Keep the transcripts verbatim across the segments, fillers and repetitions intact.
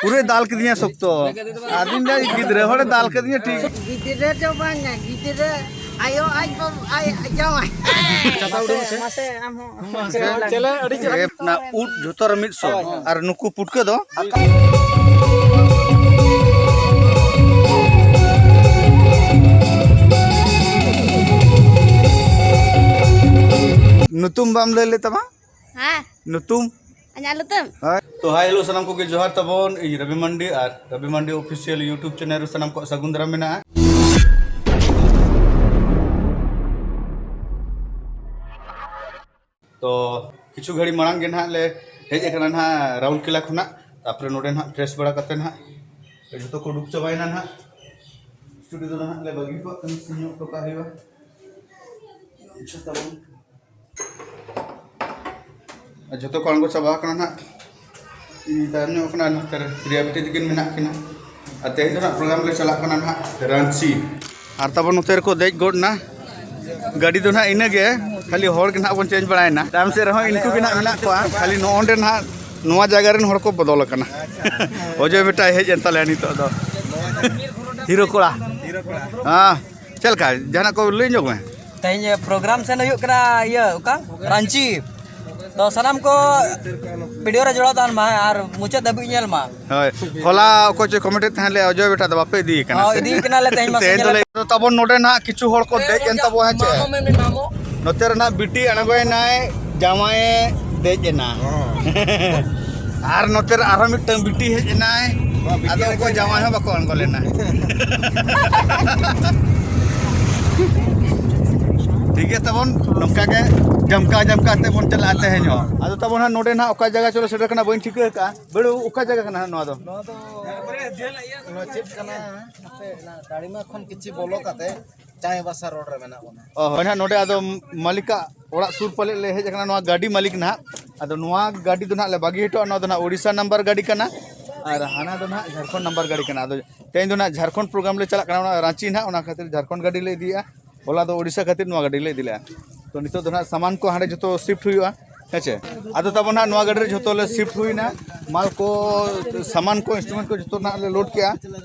ᱯᱩᱨᱟᱹᱭ ᱫᱟᱞ ᱠᱤᱫᱤᱧᱟ ᱥᱚᱠᱛᱚ᱾ ᱟᱫᱚᱧ ᱞᱟᱹᱭᱫᱟ, ᱜᱤᱫᱽᱨᱟᱹ ᱦᱚᱲᱮ ᱫᱟᱞ ᱠᱤᱫᱤᱧᱟ ᱴᱷᱤᱠ᱾ ᱜᱤᱫᱽᱨᱟᱹ ᱫᱚ ᱵᱟᱝᱟ, ᱜᱤᱫᱽᱨᱟ ᱟᱭᱳ ᱟᱡ ᱵᱟᱵᱟ ᱟᱡ ᱡᱟᱶᱟᱭ᱾ ᱢᱟᱥᱮ, ᱢᱟᱥᱮ ᱟᱢ ᱦᱚᱸ᱾ ᱪᱮᱞᱮ ᱟᱹᱰᱤ ᱪᱮᱦᱨᱟ᱾ ᱚᱱᱟ ᱩᱫ ᱡᱷᱚᱛᱚ ᱨᱮ ᱢᱤᱫ ᱥᱚ᱾ ᱟᱨ ᱱᱩᱠᱩ ᱯᱩᱴᱠᱟᱹ ᱫᱚ ᱧᱩᱛᱩᱢ ᱵᱟᱢ ᱞᱟᱹᱭ ᱞᱮᱫ ᱛᱟᱢᱟ? ᱦᱮᱸ᱾ ᱧᱩᱛᱩᱢ? ᱤᱧᱟᱹᱜ ᱧᱩᱛᱩᱢ? ᱦᱳᱭ᱾ ᱛᱚ, ᱦᱟᱭ, ᱦᱮᱞᱳ, ᱥᱟᱱᱟᱢ ᱠᱚᱜᱮ ᱡᱚᱦᱟᱨ ᱛᱟᱵᱚᱱ᱾ ᱤᱧ ᱨᱚᱵᱤ ᱢᱟᱱᱰᱤ ᱟᱨ ᱨᱚᱵᱤ ᱢᱟᱱᱰᱤ ᱚᱯᱷᱤᱥᱤᱭᱟᱞ YouTube ᱪᱮᱱᱮᱞ ᱨᱮ ᱥᱟᱱᱟᱢ ᱠᱚᱣᱟᱜ ᱥᱟᱹᱜᱩᱱ ᱫᱟᱨᱟᱢ ᱢᱮᱱᱟᱜᱼᱟ᱾ ᱛᱚ, ᱠᱤᱪᱷᱩ ᱜᱷᱟᱹᱲᱤ ᱢᱟᱲᱟᱝ ᱜᱮ ᱱᱟᱦᱟᱜ ᱞᱮ ᱦᱮᱡ ᱟᱠᱟᱱᱟ ᱱᱟᱦᱟᱜ ᱨᱟᱩᱨᱠᱮᱞᱟ ᱠᱷᱚᱱᱟᱜ᱾ ᱛᱟᱨᱯᱚᱨᱮ ᱱᱚᱰᱮ ᱱᱟᱦᱟᱜ ᱯᱷᱨᱮᱥ ᱵᱟᱲᱟ ᱠᱟᱛᱮ ᱱᱟᱦᱟᱜ ᱡᱷᱚᱛᱚ ᱠᱚ ᱩᱰᱩᱠ ᱪᱟᱵᱟᱭᱮᱱᱟ ᱱᱟᱦᱟᱜ᱾ ᱥᱴᱩᱰᱤᱭᱳ ᱫᱚ ᱱᱟᱦᱟᱜ ᱞᱮ ᱵᱟᱹᱜᱤ ᱦᱚᱴᱚ ᱠᱟᱜ ᱠᱟᱱᱟ, ᱥᱮᱱ ᱧᱚᱜ ᱦᱚᱴᱚ ᱠᱟᱜ ᱦᱩᱭᱩᱜᱼᱟ᱾ ᱟᱪᱪᱷᱟ, ᱛᱟᱵᱚᱱ᱾ ᱟᱨ ᱡᱷᱚᱛᱚ ᱠᱚ ᱟᱬᱜᱚ ᱪᱟᱵᱟ ᱟᱠᱟᱱᱟ ᱱᱟᱦᱟᱜ᱾ ᱤᱧ ᱛᱟᱭᱚᱢ ᱧᱚᱜ ᱠᱟᱱᱟ, ᱱᱚᱛᱮ ᱨᱮ ᱯᱨᱤᱭᱟ ᱵᱤᱴᱤ ᱛᱟᱹᱠᱤᱱ ᱢᱮᱱᱟᱜ ᱠᱤᱱᱟ᱾ ᱟᱨ ᱛᱮᱦᱮᱧ ᱫᱚ ᱱᱟᱦᱟᱜ ᱯᱨᱳᱜᱨᱟᱢ ᱞᱮ ᱪᱟᱞᱟᱜ ᱠᱟᱱᱟ ᱱᱟᱦᱟᱜ ᱨᱟᱺᱪᱤ᱾ ᱟᱨ ᱛᱟᱵᱚᱱ ᱱᱚᱛᱮ ᱨᱮᱠᱚ ᱫᱮᱡ ᱜᱚᱫ ᱮᱱᱟ᱾ ᱜᱟᱹᱰᱤ ᱫᱚ ᱱᱟᱦᱟᱜ ᱤᱱᱟᱹᱜᱮ, ᱠᱷᱟᱹᱞᱤ ᱦᱚᱲ ᱜᱮ ᱱᱟᱦᱟᱜ ᱵᱚᱱ ᱪᱮᱧᱡᱽ ᱵᱟᱲᱟᱭᱮᱱᱟ᱾ ᱛᱟᱭᱚᱢ ᱥᱮᱫ ᱨᱮᱦᱚᱸ ᱤᱱᱠᱩ ᱜᱮ ᱱᱟᱦᱟᱜ ᱢᱮᱱᱟᱜ ᱠᱚᱣᱟ, ᱠᱷᱟᱹᱞᱤ ᱱᱚᱜᱼᱚ ᱱᱚᱰᱮ ᱱᱟᱦᱟᱜ ᱱᱚᱣᱟ ᱡᱟᱭᱜᱟ ᱨᱮᱱ ᱦᱚᱲ ᱠᱚ ᱵᱚᱫᱚᱞ ᱟᱠᱟᱱᱟ᱾ ᱚᱡᱚᱭ ᱵᱮᱴᱟᱭ ᱦᱮᱡ ᱮᱱ ᱛᱟᱞᱮᱭᱟ ᱱᱤᱛᱚᱜ ᱫᱚ᱾ ᱦᱤᱨᱳ ᱠᱚᱲᱟ᱾ ᱦᱮᱸ, ᱪᱮᱫ ᱞᱮᱠᱟ? ᱡᱟᱦᱟᱱᱟᱜ ᱠᱚ ᱞᱟᱹᱭ ᱧᱚᱜ ᱢᱮ᱾ ᱛᱮᱦᱮᱧ ᱯᱨᱳᱜᱨᱟᱢ ᱥᱮᱱ ᱦᱩᱭᱩᱜ ᱠᱟᱱᱟ, ᱤᱭᱟᱹ, ᱚᱠᱟ? ᱨᱟᱺᱪᱤ᱾ ᱛᱚ, ᱥᱟᱱᱟᱢ ᱠᱚ ᱵᱷᱤᱰᱤᱭᱳ ᱨᱮ ᱡᱚᱲᱟᱣ ᱛᱟᱦᱮᱱ ᱢᱟ ᱟᱨ ᱢᱩᱪᱟᱹᱫ ᱫᱷᱟᱹᱵᱤᱡ ᱧᱮᱞ ᱢᱟ᱾ ᱦᱳᱭ, ᱦᱚᱞᱟ ᱚᱠᱚᱭ ᱪᱚᱭ ᱠᱚᱢᱮᱱᱴ ᱮᱫ ᱛᱟᱦᱮᱸ ᱞᱮᱭᱟ, ᱚᱡᱚᱭ ᱵᱮᱴᱟ ᱫᱚ ᱵᱟᱯᱮ ᱤᱫᱤᱭᱮ ᱠᱟᱱᱟ ᱦᱳᱭ, ᱥᱮ? ᱤᱫᱤᱭᱮ ᱠᱟᱱᱟᱞᱮ ᱛᱮᱦᱮᱧ ᱢᱟ ᱛᱮᱦᱮᱧ ᱥᱮᱸᱜᱮᱞ ᱫᱚᱞᱮ ᱛᱟᱵᱚᱱ ᱱᱚᱰᱮ ᱱᱟᱦᱟᱜ ᱠᱤᱪᱷᱩ ᱦᱚᱲ ᱠᱚ ᱫᱮᱡ ᱮᱱ ᱛᱟᱵᱚᱱᱟ, ᱦᱮᱸ ᱪᱮ? ᱢᱟᱢᱚ ᱢᱮ, ᱢᱟᱢᱚ᱾ ᱱᱚᱛᱮ ᱨᱮ ᱱᱟᱦᱟᱜ ᱵᱤᱴᱤ ᱟᱬᱜᱚᱭᱮᱱᱟᱭ ᱡᱟᱶᱟᱭᱮ ᱫᱮᱡ ᱮᱱᱟ᱾ ᱦᱚᱸ᱾ ᱟᱨ ᱱᱚᱛᱮ ᱨᱮ ᱟᱨᱦᱚᱸ ᱢᱤᱫᱴᱟᱝ ᱵᱤᱴᱤ ᱦᱮᱡ ᱮᱱᱟᱭ᱾ ᱵᱟ, ᱵᱤᱴᱤ ᱟᱫᱚ ᱟᱬᱜᱚ ᱚᱠᱚᱭ ᱡᱟᱶᱟᱭ ᱦᱚᱸ ᱵᱟᱠᱚ ᱟᱬᱜᱚ ᱞᱮᱱᱟ᱾ ᱴᱷᱤᱠ ᱜᱮᱭᱟ ᱛᱟᱵᱚᱱ, ᱱᱚᱝᱠᱟ ᱜᱮ ᱡᱟᱢᱠᱟ ᱡᱟᱢᱠᱟ ᱛᱮ ᱵᱚᱱ ᱪᱟᱞᱟᱜᱼᱟ ᱛᱮᱦᱮᱧ ᱦᱚᱸ᱾ ᱟᱫᱚ ᱛᱟᱵᱚᱱ ᱦᱟᱸᱜ ᱱᱚᱰᱮ ᱱᱟᱦᱟᱜ ᱚᱠᱟ ᱡᱟᱭᱜᱟ ᱪᱚᱞᱮ ᱥᱮᱴᱮᱨ ᱠᱟᱱᱟ ᱵᱟᱹᱧ ᱴᱷᱤᱠᱟᱹ ᱟᱠᱟᱫᱼᱟ᱾ ᱵᱟᱹᱲᱩ, ᱚᱠᱟ ᱡᱟᱭᱜᱟ ᱠᱟᱱᱟ ᱦᱟᱸᱜ ᱱᱚᱣᱟ ᱫᱚ? ᱱᱚᱣᱟ ᱫᱚ, ᱱᱚᱣᱟ ᱪᱮᱫ ᱠᱟᱱᱟ? ᱦᱟᱯᱮ, ᱚᱱᱟ ᱫᱟᱲᱤᱢᱟ ᱠᱷᱚᱱ ᱠᱤᱪᱷᱤ ᱵᱚᱞᱚ ᱠᱟᱛᱮ ᱪᱟᱭᱵᱟᱥᱟ ᱨᱳᱰ ᱨᱮ ᱢᱮᱱᱟᱜ ᱵᱚᱱᱟ᱾ ᱚ, ᱦᱳᱭ ᱱᱟᱦᱟᱜ, ᱱᱚᱰᱮ ᱟᱫᱚ ᱢᱟᱹᱞᱤᱠᱟᱜ ᱚᱲᱟᱜ ᱥᱩᱨ ᱯᱟᱞᱮ ᱞᱮ ᱦᱮᱡ ᱟᱠᱟᱱᱟ, ᱱᱚᱣᱟ ᱜᱟᱹᱰᱤ ᱢᱟᱹᱞᱤᱠ ᱱᱟᱦᱟᱜ᱾ ᱟᱫᱚ ᱱᱚᱣᱟ ᱜᱟᱹᱰᱤ ᱫᱚ ᱱᱟᱦᱟᱜ ᱞᱮ ᱵᱟᱹᱜᱤ ᱦᱚᱴᱚᱜᱼᱟ, ᱱᱚᱣᱟ ᱫᱚ ᱱᱟᱦᱟᱜ ᱳᱰᱤᱥᱟ ᱱᱟᱢᱵᱟᱨ ᱜᱟᱹᱰᱤ ᱠᱟᱱᱟ ᱟᱨ ᱦᱟᱱᱟ ᱫᱚ ᱱᱟᱦᱟᱜ ᱡᱷᱟᱲᱠᱷᱚᱸᱰ ᱱᱟᱢᱵᱟᱨ ᱜᱟᱹᱰᱤ ᱠᱟᱱᱟ᱾ ᱟᱫᱚ ᱛᱮᱦᱮᱧ ᱫᱚ ᱱᱟᱦᱟᱜ ᱡᱷᱟᱲᱠᱷᱚᱸᱰ ᱯᱨᱳᱜᱨᱟᱢ ᱞᱮ ᱪᱟᱞᱟᱜ ᱠᱟᱱᱟ, ᱚᱱᱟ ᱨᱟᱺᱪᱤ ᱱᱟᱦᱟᱜ, ᱚᱱᱟ ᱠᱷᱟᱹᱛᱤᱨ ᱡᱷᱟᱲᱠᱷᱚᱸᱰ ᱜᱟᱹᱰᱤ ᱞᱮ ᱤᱫᱤᱭᱮᱫᱼᱟ᱾ ᱦᱚᱞᱟ ᱫᱚ ᱳᱰᱤᱥᱟ ᱠᱷᱟᱹᱛᱤᱨ ᱱᱚᱣᱟ ᱜᱟᱹᱰᱤ ᱞᱮ ᱤᱫᱤ ᱞᱮᱫᱼᱟ᱾ ᱛᱚ ᱱᱤᱛᱚᱜ ᱫᱚ ᱱᱟᱦᱟᱜ ᱥᱟᱢᱟᱱ ᱠᱚ ᱦᱟᱸᱰᱮ ᱡᱚᱛᱚ ᱥᱤᱯᱷᱴ ᱦᱩᱭᱩᱜᱼᱟ᱾ ᱦᱮᱸ ᱪᱮ? ᱟᱫᱚ ᱛᱟᱵᱚᱱ ᱦᱟᱸᱜ ᱱᱚᱣᱟ ᱜᱟᱹᱰᱤ ᱨᱮ ᱡᱷᱚᱛᱚ ᱞᱮ ᱥᱤᱯᱴ ᱦᱩᱭᱱᱟ, ᱢᱟᱞ ᱠᱚ, ᱥᱟᱢᱟᱱ ᱠᱚ, ᱤᱱᱥᱴᱨᱩᱢᱮᱱᱴ ᱠᱚ ᱡᱷᱚᱛᱚ ᱱᱟᱜ ᱞᱮ ᱞᱳᱰ ᱠᱮᱜᱼᱟ᱾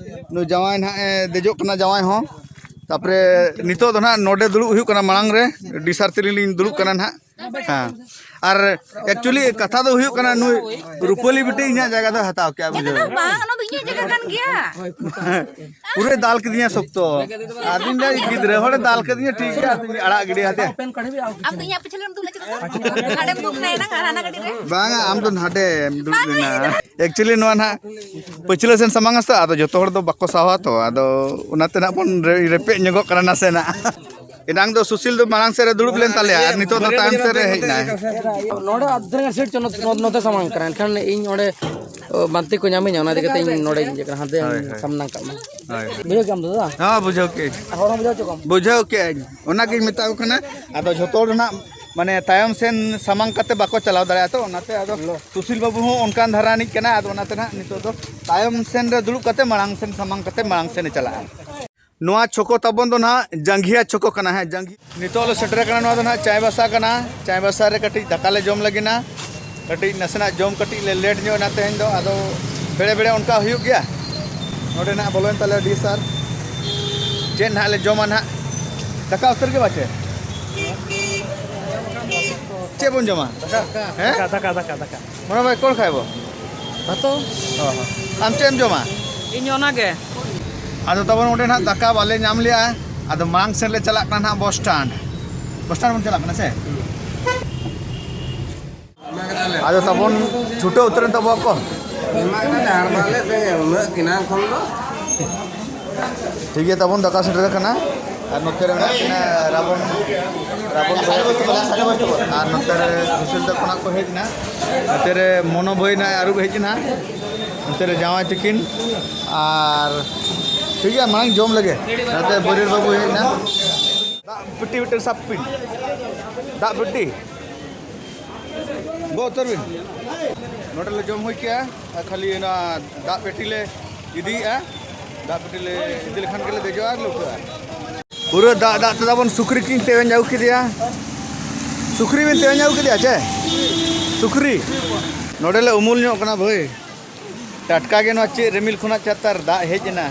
ᱱᱩᱭ ᱡᱟᱶᱟᱭ ᱱᱟᱦᱟᱜ ᱮ ᱫᱮᱡᱚᱜ ᱠᱟᱱᱟ, ᱡᱟᱶᱟᱭ ᱦᱚᱸ᱾ ᱛᱟᱯᱚᱨᱮ ᱱᱤᱛᱚᱜ ᱫᱚ ᱱᱟᱦᱟᱜ ᱱᱚᱰᱮ ᱫᱩᱲᱩᱵ ᱦᱩᱭᱩᱜ ᱠᱟᱱᱟ, ᱢᱟᱲᱟᱝ ᱨᱮ ᱰᱤ ᱥᱟᱨ ᱛᱟᱹᱞᱤᱧ ᱞᱤᱧ ᱫᱩᱲᱩᱵ ᱠᱟᱱᱟ ᱱᱟᱦᱟᱜ᱾ ᱦᱮᱸ, ᱟᱨ ᱮᱠᱪᱩᱭᱮᱞᱤ ᱠᱟᱛᱷᱟ ᱫᱚ ᱦᱩᱭᱩᱜ ᱠᱟᱱᱟ, ᱱᱩᱭ ᱨᱩᱯᱟᱹᱞᱤ ᱵᱤᱴᱤ ᱤᱧᱟᱹᱜ ᱡᱟᱭᱜᱟ ᱫᱚ ᱦᱟᱛᱟᱣ ᱠᱮᱜᱼᱟ, ᱵᱩᱡᱷᱟᱹᱣ᱾ ᱵᱟᱝ, ᱚᱱᱟ ᱫᱚ ᱤᱧᱟᱹᱜ ᱡᱟᱭᱜᱟ ᱠᱟᱱ ᱜᱮᱭᱟ᱾ ᱯᱩᱨᱟᱹᱭ ᱫᱟᱞ ᱠᱤᱫᱤᱧᱟ ᱥᱚᱠᱛᱚ᱾ ᱟᱫᱚᱧ ᱞᱟᱹᱭᱟ, ᱜᱤᱫᱽᱨᱟᱹ ᱦᱚᱲᱮ ᱫᱟᱞ ᱠᱤᱫᱤᱧᱟ, ᱴᱷᱤᱠ ᱜᱮᱭᱟ, ᱟᱫᱚᱧ ᱟᱲᱟᱜ ᱜᱤᱰᱤ ᱟᱫᱮᱭᱟ᱾ ᱟᱢ ᱫᱚ ᱤᱧᱟᱹᱜ ᱯᱤᱪᱷᱞᱮᱢ ᱫᱩᱲᱩᱵ ᱞᱮᱱᱟ, ᱪᱮᱫᱟᱜ? ᱦᱟᱸᱰᱮᱢ ᱫᱩᱲᱩᱵ ᱞᱮᱱᱟ ᱮᱱᱟᱝ ᱟᱨ ᱦᱟᱱᱟ ᱜᱟᱹᱰᱤ ᱨᱮ᱾ ᱵᱟᱝᱟ, ᱟᱢ ᱫᱚ ᱱᱟᱰᱮᱢ ᱫᱩᱲᱩᱵ ᱞᱮᱱᱟ᱾ ᱮᱠᱪᱩᱭᱮᱞᱤ ᱱᱚᱣᱟ ᱱᱟᱦᱟᱜ ᱯᱟᱹᱪᱷᱞᱟᱹ ᱥᱮᱱ ᱥᱟᱢᱟᱝ ᱟᱥᱮ, ᱟᱫᱚ ᱡᱚᱛᱚ ᱦᱚᱲ ᱫᱚ ᱵᱟᱠᱚ ᱥᱟᱦᱟᱣᱟ ᱛᱚ, ᱟᱫᱚ ᱚᱱᱟᱛᱮ ᱱᱟᱦᱟᱜ ᱵᱚᱱ ᱨᱮ-, ᱨᱮᱯᱮᱡ ᱧᱚᱜᱚᱜ ᱠᱟᱱᱟ ᱱᱟᱥᱮᱱᱟᱜ᱾ ᱮᱱᱟᱝ ᱫᱚ ᱥᱩᱥᱤᱞ ᱫᱚ ᱢᱟᱲᱟᱝ ᱥᱮᱫ ᱨᱮ ᱫᱩᱲᱩᱵ ᱞᱮᱱ ᱛᱟᱞᱮᱭᱟ, ᱟᱨ ᱱᱤᱛᱚᱜ ᱫᱚ ᱛᱟᱭᱚᱢ ᱥᱮᱫ ᱨᱮ ᱦᱮᱡ ᱮᱱᱟᱭ᱾ ᱱᱚᱰᱮ ᱟᱫᱷᱟᱨ ᱠᱟᱨᱰ ᱥᱮᱴ ᱱᱚᱛᱮ, ᱱᱚᱛᱮ ᱥᱟᱢᱟᱝ ᱠᱟᱱᱟ, ᱮᱱᱠᱷᱟᱱ ᱤᱧ ᱚᱸᱰᱮ, ᱚ, ᱵᱟᱱᱛᱤ ᱠᱚ ᱧᱟᱢᱤᱧᱟ, ᱚᱱᱟ ᱤᱫᱤ ᱠᱟᱛᱮ ᱤᱧ ᱱᱚᱰᱮᱧ ᱤᱭᱟᱹ ᱠᱟᱱᱟ, ᱦᱟᱱᱛᱮ ᱦᱳᱭ, ᱦᱳᱭ᱾ ᱥᱟᱢᱱᱟ ᱠᱟᱜ ᱢᱟ᱾ ᱦᱳᱭ, ᱦᱳᱭ᱾ ᱵᱩᱡᱷᱟᱹᱣ ᱠᱮᱜᱼᱟᱢ ᱫᱟᱫᱟ? ᱦᱮᱸ, ᱵᱩᱡᱷᱟᱹᱣ ᱠᱮᱜᱼᱟᱹᱧ᱾ ᱟᱨ ᱦᱚᱲ ᱦᱚᱸ ᱵᱩᱡᱷᱟᱹᱣ ᱦᱚᱪᱚ ᱠᱚᱢ᱾ ᱵᱩᱡᱷᱟᱹᱣ ᱠᱮᱜᱼᱟᱹᱧ, ᱚᱱᱟᱜᱤᱧ ᱢᱮᱛᱟ ᱠᱚ ᱠᱟᱱᱟ᱾ ᱟᱫᱚ ᱡᱷᱚᱛᱚ ᱦᱚᱲ ᱫᱚ ᱱᱟᱜ, ᱢᱟᱱᱮ, ᱛᱟᱭᱚᱢ ᱥᱮᱱ ᱥᱟᱢᱟᱝ ᱠᱟᱛᱮ ᱵᱟᱠᱚ ᱪᱟᱞᱟᱣ ᱫᱟᱲᱮᱭᱟᱜᱼᱟ, ᱛᱚ ᱚᱱᱟᱛᱮ ᱟᱫᱚ ᱥᱩᱥᱤᱞ ᱵᱟᱹᱵᱩ ᱦᱚᱸ ᱚᱱᱠᱟᱱ ᱫᱷᱟᱨᱟ ᱨᱤᱱᱤᱡ ᱠᱟᱱᱟ, ᱟᱫᱚ ᱚᱱᱟᱛᱮ ᱱᱟᱜ ᱱᱤᱛᱚᱜ ᱫᱚ ᱛᱟᱭᱚᱢ ᱥᱮᱱ ᱨᱮ ᱫᱩᱲᱩᱵ ᱠᱟᱛᱮ ᱢᱟᱲᱟᱝ ᱥᱮᱱ ᱥᱟᱢᱟᱝ ᱠᱟᱛᱮ ᱢᱟᱲᱟᱝ ᱥᱮᱱᱮ ᱪᱟᱞᱟᱜᱼᱟ᱾ ᱱᱚᱣᱟ ᱪᱷᱚᱠᱚ ᱛᱟᱵᱚᱱ ᱫᱚ ᱱᱟᱦᱟᱜ ᱡᱟᱸᱜᱷᱤᱭᱟ ᱪᱷᱚᱠᱚ ᱠᱟᱱᱟ, ᱦᱮᱸ, ᱡᱟᱸᱜᱷᱤ᱾ ᱱᱤᱛᱚᱜ ᱞᱮ ᱥᱮᱴᱮᱨ ᱟᱠᱟᱱᱟ, ᱱᱚᱣᱟ ᱫᱚ ᱱᱟᱦᱟᱜ ᱪᱟᱭᱵᱟᱥᱟ ᱠᱟᱱᱟ᱾ ᱪᱟᱭᱵᱟᱥᱟ ᱨᱮ ᱠᱟᱹᱴᱤᱡ ᱫᱟᱠᱟ ᱞᱮ ᱡᱚᱢ ᱞᱟᱹᱜᱤᱫ ᱱᱟ, ᱠᱟᱹᱴᱤᱡ ᱱᱟᱥᱮᱱᱟᱜ ᱡᱚᱢ ᱠᱟᱹᱴᱤᱡ ᱞᱮ ᱞᱮᱴ ᱧᱚᱜ ᱮᱱᱟ ᱛᱮᱦᱮᱧ ᱫᱚ, ᱟᱫᱚ ᱵᱮᱲᱮ ᱵᱮᱲᱮ ᱚᱱᱠᱟ ᱦᱩᱭᱩᱜ ᱜᱮᱭᱟ᱾ ᱱᱚᱰᱮ ᱱᱟᱦᱟᱜ ᱵᱚᱞᱚᱭᱮᱱ ᱛᱟᱞᱮᱭᱟ ᱰᱤᱥ ᱟᱨ ᱪᱮᱫ ᱱᱟᱦᱟᱜ ᱞᱮ ᱡᱚᱢᱟ ᱱᱟᱦᱟᱜ? ᱫᱟᱠᱟ ᱩᱛᱟᱹᱨ ᱜᱮ ᱵᱟᱪᱮ? ᱪᱮᱫ ᱵᱚᱱ ᱡᱚᱢᱟ? ᱦᱮᱸ? ᱫᱟᱠᱟ, ᱫᱟᱠᱟ, ᱫᱟᱠᱟ, ᱫᱟᱠᱟ᱾ ᱢᱚᱱᱳ ᱵᱷᱟᱭ, ᱠᱚᱱ ᱠᱷᱟᱭᱵᱚ? ᱵᱷᱟᱛᱚ᱾ ᱚ, ᱦᱚᱸ᱾ ᱟᱢ ᱪᱮᱫ ᱮᱢ ᱡᱚᱢᱟ? ᱤᱧ ᱚᱱᱟᱜᱮ᱾ ᱟᱫᱚ ᱛᱟᱵᱚᱱ ᱚᱸᱰᱮ ᱱᱟᱦᱟᱜ ᱫᱟᱠᱟ ᱵᱟᱞᱮ ᱧᱟᱢ ᱞᱮᱜᱼᱟ, ᱟᱫᱚ ᱢᱟᱲᱟᱝ ᱥᱮᱫ ᱞᱮ ᱪᱟᱞᱟᱜ ᱠᱟᱱᱟ ᱱᱟᱦᱟᱜ ᱵᱚᱥ ᱥᱴᱮᱱᱰ᱾ ᱵᱚᱥ ᱥᱴᱮᱱᱰ ᱵᱚᱱ ᱪᱟᱞᱟᱜ ᱠᱟᱱᱟ ᱥᱮ? ᱟᱫᱚ ᱛᱟᱵᱚᱱ ᱪᱷᱩᱴᱟᱹᱣ ᱩᱛᱟᱹᱨᱮᱱ ᱛᱟᱵᱚᱣᱟ ᱠᱚ᱾ ᱮᱢᱟᱜ ᱠᱟᱱᱟ ᱟᱨ ᱵᱟᱞᱮ ᱛᱮ ᱩᱱᱟᱹᱜ ᱮᱱᱟᱝ ᱠᱷᱚᱱ ᱫᱚ᱾ ᱴᱷᱤᱠ ᱜᱮᱭᱟ, ᱛᱟᱵᱚᱱ ᱫᱟᱠᱟ ᱥᱮᱴᱮᱨ ᱟᱠᱟᱱᱟ᱾ ᱟᱨ ᱱᱚᱛᱮ ᱨᱮ ᱢᱮᱱᱟᱜ ᱠᱤᱱᱟ ᱨᱟᱵᱚᱱ, ᱨᱟᱵᱚᱱ ᱵᱷᱟᱹᱭ᱾ ᱟᱨ ᱱᱚᱛᱮ ᱨᱮ ᱥᱩᱥᱤᱞ ᱛᱟᱠᱚ ᱠᱷᱚᱱᱟᱜ ᱠᱚ ᱦᱮᱡ ᱮᱱᱟ᱾ ᱱᱚᱛᱮ ᱨᱮ ᱢᱚᱱᱳ ᱵᱷᱟᱹᱭ ᱱᱟᱭ ᱟᱹᱨᱩᱵ ᱦᱮᱡ ᱮᱱᱟ᱾ ᱱᱚᱛᱮ ᱨᱮ ᱡᱟᱶᱟᱭ ᱛᱟᱹᱠᱤᱱ᱾ ᱟᱨ ᱴᱷᱤᱠ ᱜᱮᱭᱟ, ᱢᱟᱲᱟᱝ ᱡᱚᱢ ᱞᱮᱜᱮ᱾ ᱱᱚᱛᱮ ᱵᱟᱹᱨᱭᱟᱹᱲ ᱵᱟᱹᱵᱩ ᱦᱮᱡ ᱮᱱᱟ᱾ ᱫᱟᱜ ᱯᱮᱴᱤ ᱢᱤᱫᱴᱮᱱ ᱥᱟᱵ ᱯᱤᱱ᱾ ᱫᱟᱜ ᱯᱮᱴᱤ᱾ ᱜᱚ ᱩᱛᱟᱹᱨ ᱵᱤᱱ᱾ ᱱᱚᱰᱮ ᱞᱮ ᱡᱚᱢ ᱦᱩᱭ ᱠᱮᱜᱼᱟ᱾ ᱟᱨ ᱠᱷᱟᱹᱞᱤ ᱚᱱᱟ ᱫᱟᱜ ᱯᱮᱴᱤ ᱞᱮ ᱤᱫᱤᱭᱮᱜᱼᱟ᱾ ᱫᱟᱜ ᱯᱮᱴᱤ ᱞᱮ ᱤᱫᱤ ᱞᱮᱠᱷᱟᱱ ᱜᱮᱞᱮ ᱫᱮᱡᱚᱜᱼᱟ ᱟᱨ ᱞᱮ ᱩᱴᱷᱟᱹᱜᱼᱟ᱾ ᱯᱩᱨᱟᱹ ᱫᱟᱜ ᱫᱟᱜ ᱛᱮ ᱛᱟᱵᱚᱱ ᱥᱩᱠᱨᱤ ᱠᱤᱱ ᱛᱮᱣᱮᱧ ᱟᱹᱜᱩ ᱠᱮᱫᱮᱭᱟ᱾ ᱥᱩᱠᱨᱤ ᱵᱤᱱ ᱛᱮᱣᱮᱧ ᱟᱹᱜᱩ ᱠᱮᱫᱮᱭᱟ ᱪᱮ? ᱥᱩᱠᱨᱤ᱾ ᱱᱚᱰᱮ ᱞᱮ ᱩᱢᱩᱞ ᱧᱚᱜ ᱠᱟᱱᱟ ᱵᱷᱟᱹᱭ᱾ ᱴᱟᱴᱠᱟ ᱜᱮ ᱱᱚᱣᱟ ᱪᱮᱫ ᱨᱤᱢᱤᱞ ᱠᱷᱚᱱᱟᱜ ᱪᱟᱛᱟᱨ ᱫᱟᱜ ᱦᱮᱡ ᱮᱱᱟ᱾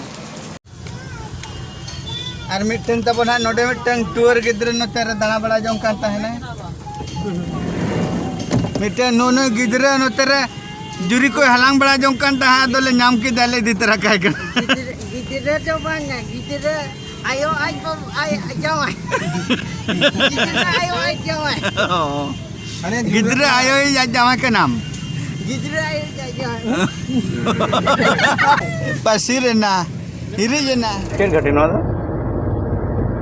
ᱟᱨ ᱢᱤᱫᱴᱟᱝ ᱛᱟᱵᱚᱱ ᱦᱟᱸᱜ ᱱᱚᱰᱮ ᱢᱤᱫᱴᱟᱝ ᱴᱩᱣᱟᱹᱨ ᱜᱤᱫᱽᱨᱟᱹ ᱱᱚᱛᱮ ᱨᱮ ᱫᱟᱬᱟ ᱵᱟᱲᱟ ᱡᱚᱝ ᱠᱟᱱ ᱛᱟᱦᱮᱱᱟᱭ᱾ ᱢᱤᱫᱴᱟᱝ ᱱᱩᱱᱩ ᱜᱤᱫᱽᱨᱟᱹ ᱱᱚᱛᱮ ᱨᱮ ᱡᱩᱨᱤ ᱠᱚᱭ ᱦᱟᱞᱟᱝ ᱵᱟᱲᱟ ᱡᱚᱝ ᱠᱟᱱ ᱛᱟᱦᱮᱸᱫ, ᱟᱫᱚᱞᱮ ᱧᱟᱢ ᱠᱮᱫᱟ, ᱞᱮ ᱤᱫᱤ ᱛᱚᱨᱟ ᱠᱟᱭ ᱠᱟᱱᱟ᱾ ᱜᱤᱫᱽᱨᱟᱹ, ᱜᱤᱫᱽᱨᱟᱹ ᱫᱚ ᱵᱟᱝᱟ, ᱜᱤᱫᱽᱨᱟᱹ ᱟᱭᱳ ᱟᱡ ᱵᱟᱵᱟ, ᱟᱡ ᱡᱟᱶᱟᱭ᱾ ᱜᱤᱫᱽᱨᱟᱹ ᱟᱭᱳ ᱟᱡ ᱡᱟᱶᱟᱭ᱾ ᱚ᱾ ᱜᱤᱫᱽᱨᱟᱹ ᱟᱭᱳᱭᱤᱡ ᱟᱡ ᱡᱟᱶᱟᱭ ᱠᱟᱱᱟᱢ᱾ ᱜᱤᱫᱽᱨᱟᱹ ᱟᱭᱳᱭᱤᱡ ᱟᱡ ᱡᱟᱶᱟᱭ᱾ ᱯᱟᱹᱥᱤᱨ ᱮᱱᱟ, ᱦᱤᱨᱤᱡ ᱮᱱᱟ᱾ ᱪᱮᱫ ᱜᱷᱟᱹᱴᱤ ᱱᱚᱣᱟ ᱫᱚ?